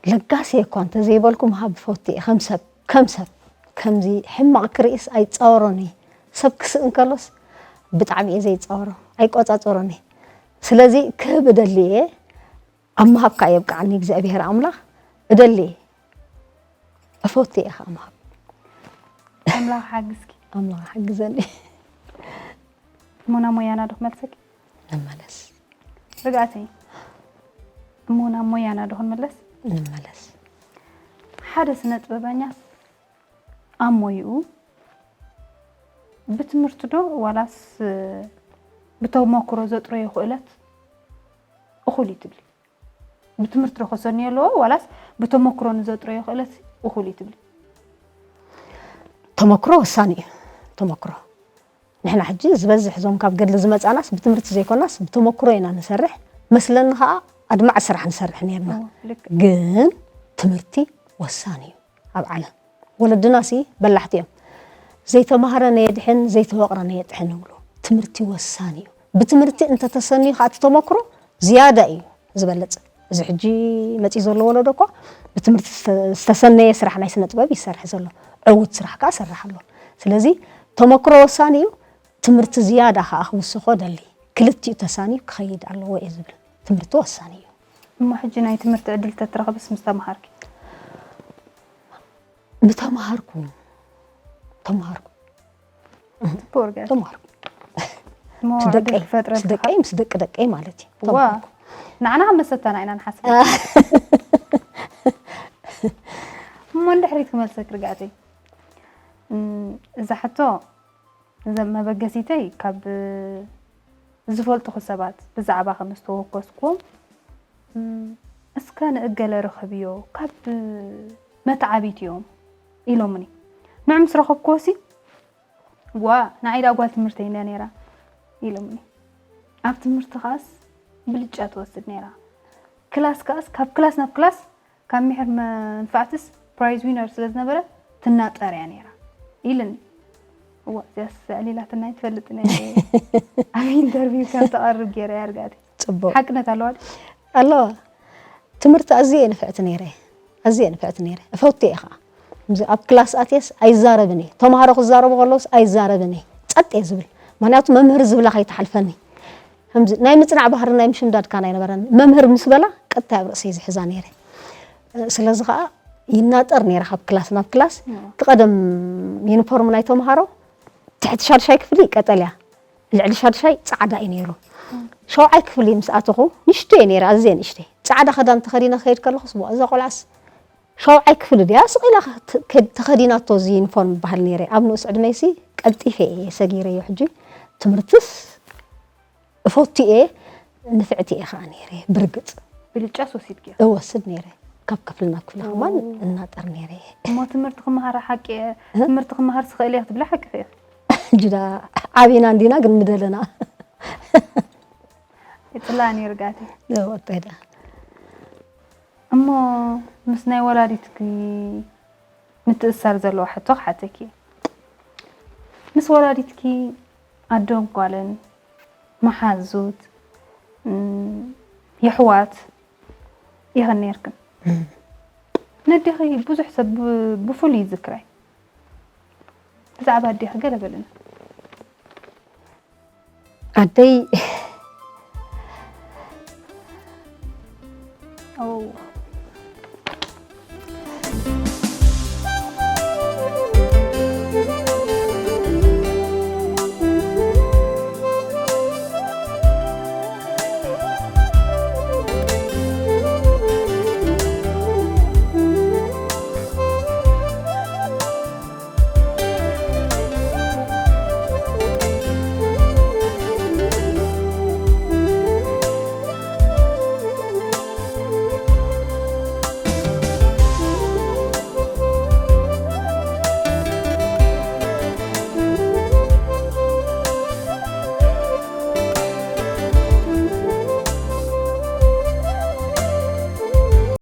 ለጋሲ እኳ እንተዘይበልኩ ምሃብ እፈቱ እየ። ከም ሰብ፣ ከም ሰብ፣ ከምዚ ሕማቕ ክርእስ ኣይጻወሮን እየ። ሰብ ክስእ እንከሎስ ብጣዕሚ እየ ዘይጻወሮ፣ ኣይቆጻጸሮን እየ። ስለዚ ክህብ እደሊ እየ። ኣብ ምሃብ ከኣ የብቅዓኒ እግዚኣብሔር ኣምላኽ። እደሊ እየ። እፈቱ እየ ከኣ ምሃብ። ኣምላኽ ሓግዝኪ። ኣምላኽ ሓግዘኒ። እሞ ናብ ሞያና ዶ ክመልሰኪ? ንመለስ። ርግኣተይ፣ እሞ ናብ ሞያና ዶ ክንምለስ? ንመለስ። ሓደ ስነ ጥበበኛ ኣብ ሞይኡ ብትምህርቲ ዶ ዋላስ ብተመክሮ ዘጥረዮ ክእለት እኹል እዩ ትብሊ? ብትምህርቲ ዶ ከሰንዮ ኣለዎ ዋላስ ብተመክሮ ንዘጥረዮ ክእለት እኹል እዩ ትብሊ? ተመክሮ ወሳኒ እዩ። ተመክሮ። ንሕና ሕጂ ዝበዝሕ እዞም ካብ ገድሊ ዝመጻናስ ብትምህርቲ ዘይኮናስ ብተመክሮ ኢና ንሰርሕ። መስለኒ ኸኣ ኣድማዒ ስራሕ ንሰርሕ ነርና። ኦ፣ ልክዕ። ግን ትምህርቲ ወሳኒ እዩ ኣብ ዓለም። ወለድናሲ በላሕቲ እዮም። "ዘይተማህረ ነየድሕን፣ ዘይተወቕረ ነየጥሕን" ይብሉ። ትምህርቲ ወሳኒ እዩ። ብትምህርቲ እንተተሰንዩ ኸኣ እቲ ተመክሮ ዝያዳ እዩ ዝበለጽ። እዚ ሕጂ መጺኡ ዘሎ ወለዶ እኳ ብትምህርቲ ዝተ- ዝተሰነየ ስራሕ ናይ ስነ ጥበብ ይሰርሕ ዘሎ። ዕዉት ስራሕ ከኣ ሰርሕ ኣሎ። ስለዚ ተመክሮ ወሳኒ እዩ። ትምህርቲ ዝያዳ ከኣ ክውስኾ ደሊ። ክልቲኡ ተሳንዩ ክኸይድ ኣለዎ እየ ዝብል። ትምህርቲ ወሳኒ እዩ። እሞ ሕጂ ናይ ትምህርቲ ዕድል ተትረኽብስ ምስ ተምሃርኪ? ብተምሃርኩ ተምሃርኩ ትፖርገ ተምሃርኩ እሞ ምስ ደቀይ ዕድል ክፈጥረልካ ምስ ደቀይ ምስ ደቂ ደቀይ ማለት እዩ። ዋ ተምሃርኩ። ንዓና ካብ መሰታና ኢና ንሓስብ። እሞ ንድሕሪት ክመልሰክ ርግኣተይ። እም፣ እዛ ሕቶ እዘን መበገሲተይ ካብ ዝፈልጥኹ ሰባት ብዛዕባ ከም ዝተወከስኩም እም፣ እስከ ንእገለ ርኸብዮ ካብ መተዓቢት እዮም ኢሎምኒ። ንዑ ምስ ረኸብክዎሲ ዋ ንዓይ ዳ ጓል ትምህርተይ እንድያ ነይራ ኢሎምኒ። ኣብ ትምህርቲ ከኣስ ብልጫ ትወስድ ነይራ። ክላስ ከኣስ ካብ ክላስ ናብ ክላስ ካብ ምሒር መንፋዕትስ ፕራይዝ ዊነር ስለ ዝነበረ ትናጠር እያ ነይራ ኢልኒ። እዋ እዚኣስ ኣዕሊላትና ኣይትፈልጥን እያ። ኣብ ኢንተርቪው ከም ተቐርብ ገይረ እያ ርግኣተይ። ጽቡቕ ሓቅነት ኣለዋ ድዩ? ኣለዋ። ትምህርቲ ኣዝየ ንፍዕቲ ነይረ። ኣዝየ ንፍዕቲ ነይረ። እፈቱ እየ ኸዓ። ከምዚ ኣብ ክላስ ኣትየስ ኣይዛረብን እየ። ተምሃሮ ክዛረቡ ከለውስ ኣይዛረብን እየ። ጸጥ እየ ዝብል። ምኽንያቱ መምህር ዝብላ ከይትሓልፈኒ። ከምዚ ናይ ምጽናዕ ባህሪ ናይ ምሽምዳድ ካን ኣይነበረን። መምህር ምስ በላ ቀጥታ ኣብ ርእሰይ ዝሕዛ ነይረ። ስለዚ ኸዓ ይናጠር ነይረ ካብ ክላስ ናብ ክላስ። እቲ ቀደም ዩኒፎርም ናይ ተምሃሮ ትሕቲ ሻድሻይ ክፍሊ ቀጠልያ ልዕሊ ሻድሻይ ጻዕዳ እዩ ነይሩ። ሸውዓይ ክፍሊ ምስ ኣተኹ ንእሽተይ እየ ነይረ፣ ኣዝየ ንእሽተይ። ጻዕዳ ክዳን ተኸዲነ ክኸይድ ከለኹስ፣ "እዋ፣ እዛ ቆልዓስ ሸውዓይ ክፍሊ ድያ? ስቕ ኢላ ከ-፣ ከ-፣ ተኸዲናቶ እዚ ዩኒፎርም" ይበሃል ነይረ። ኣብ ንኡስ ዕድመይሲ ቀልጢፈ እየ ሰጊረዮ። ሕጂ ትምህርትስ እፈቱ እየ፣ ንፍዕቲ እየ ኸዓ ነይረ። ብርግጽ ብልጫስ ወሲድኪ? እወስድ ነይረ። ካብ ክፍሊ ናብ ክፍሊ ከማን እናጠር ነይረ። እሞ ትምህርቲ ክመሃር ሓቂ እየ፣ ትምህርቲ ክመሃር ስኽእል እየ ክትብሊ ሓቂ እየ። ጅዳ ዓቢና እንዲና ግን ምደለና። ይጽላእኒ ርጋቲ። ወጥተዳ እሞ ምስ ናይ ወላዲትኪ ምትእስሳር ዘለዎ ሕቶ ክሓተኪ እየ። ምስ ወላዲትኪ ኣዶን ጓልን፣ መሓዙት፣ እም፣ የሕዋት ኢኽን ነይርክን። ነዴኺ ብዙሕ ሰብ ብ-፣ ብፍሉይ ይዝክራ እዩ። ብዛዕባ ኣዴኺ ገለ በልና። ኣደይ ኦ፣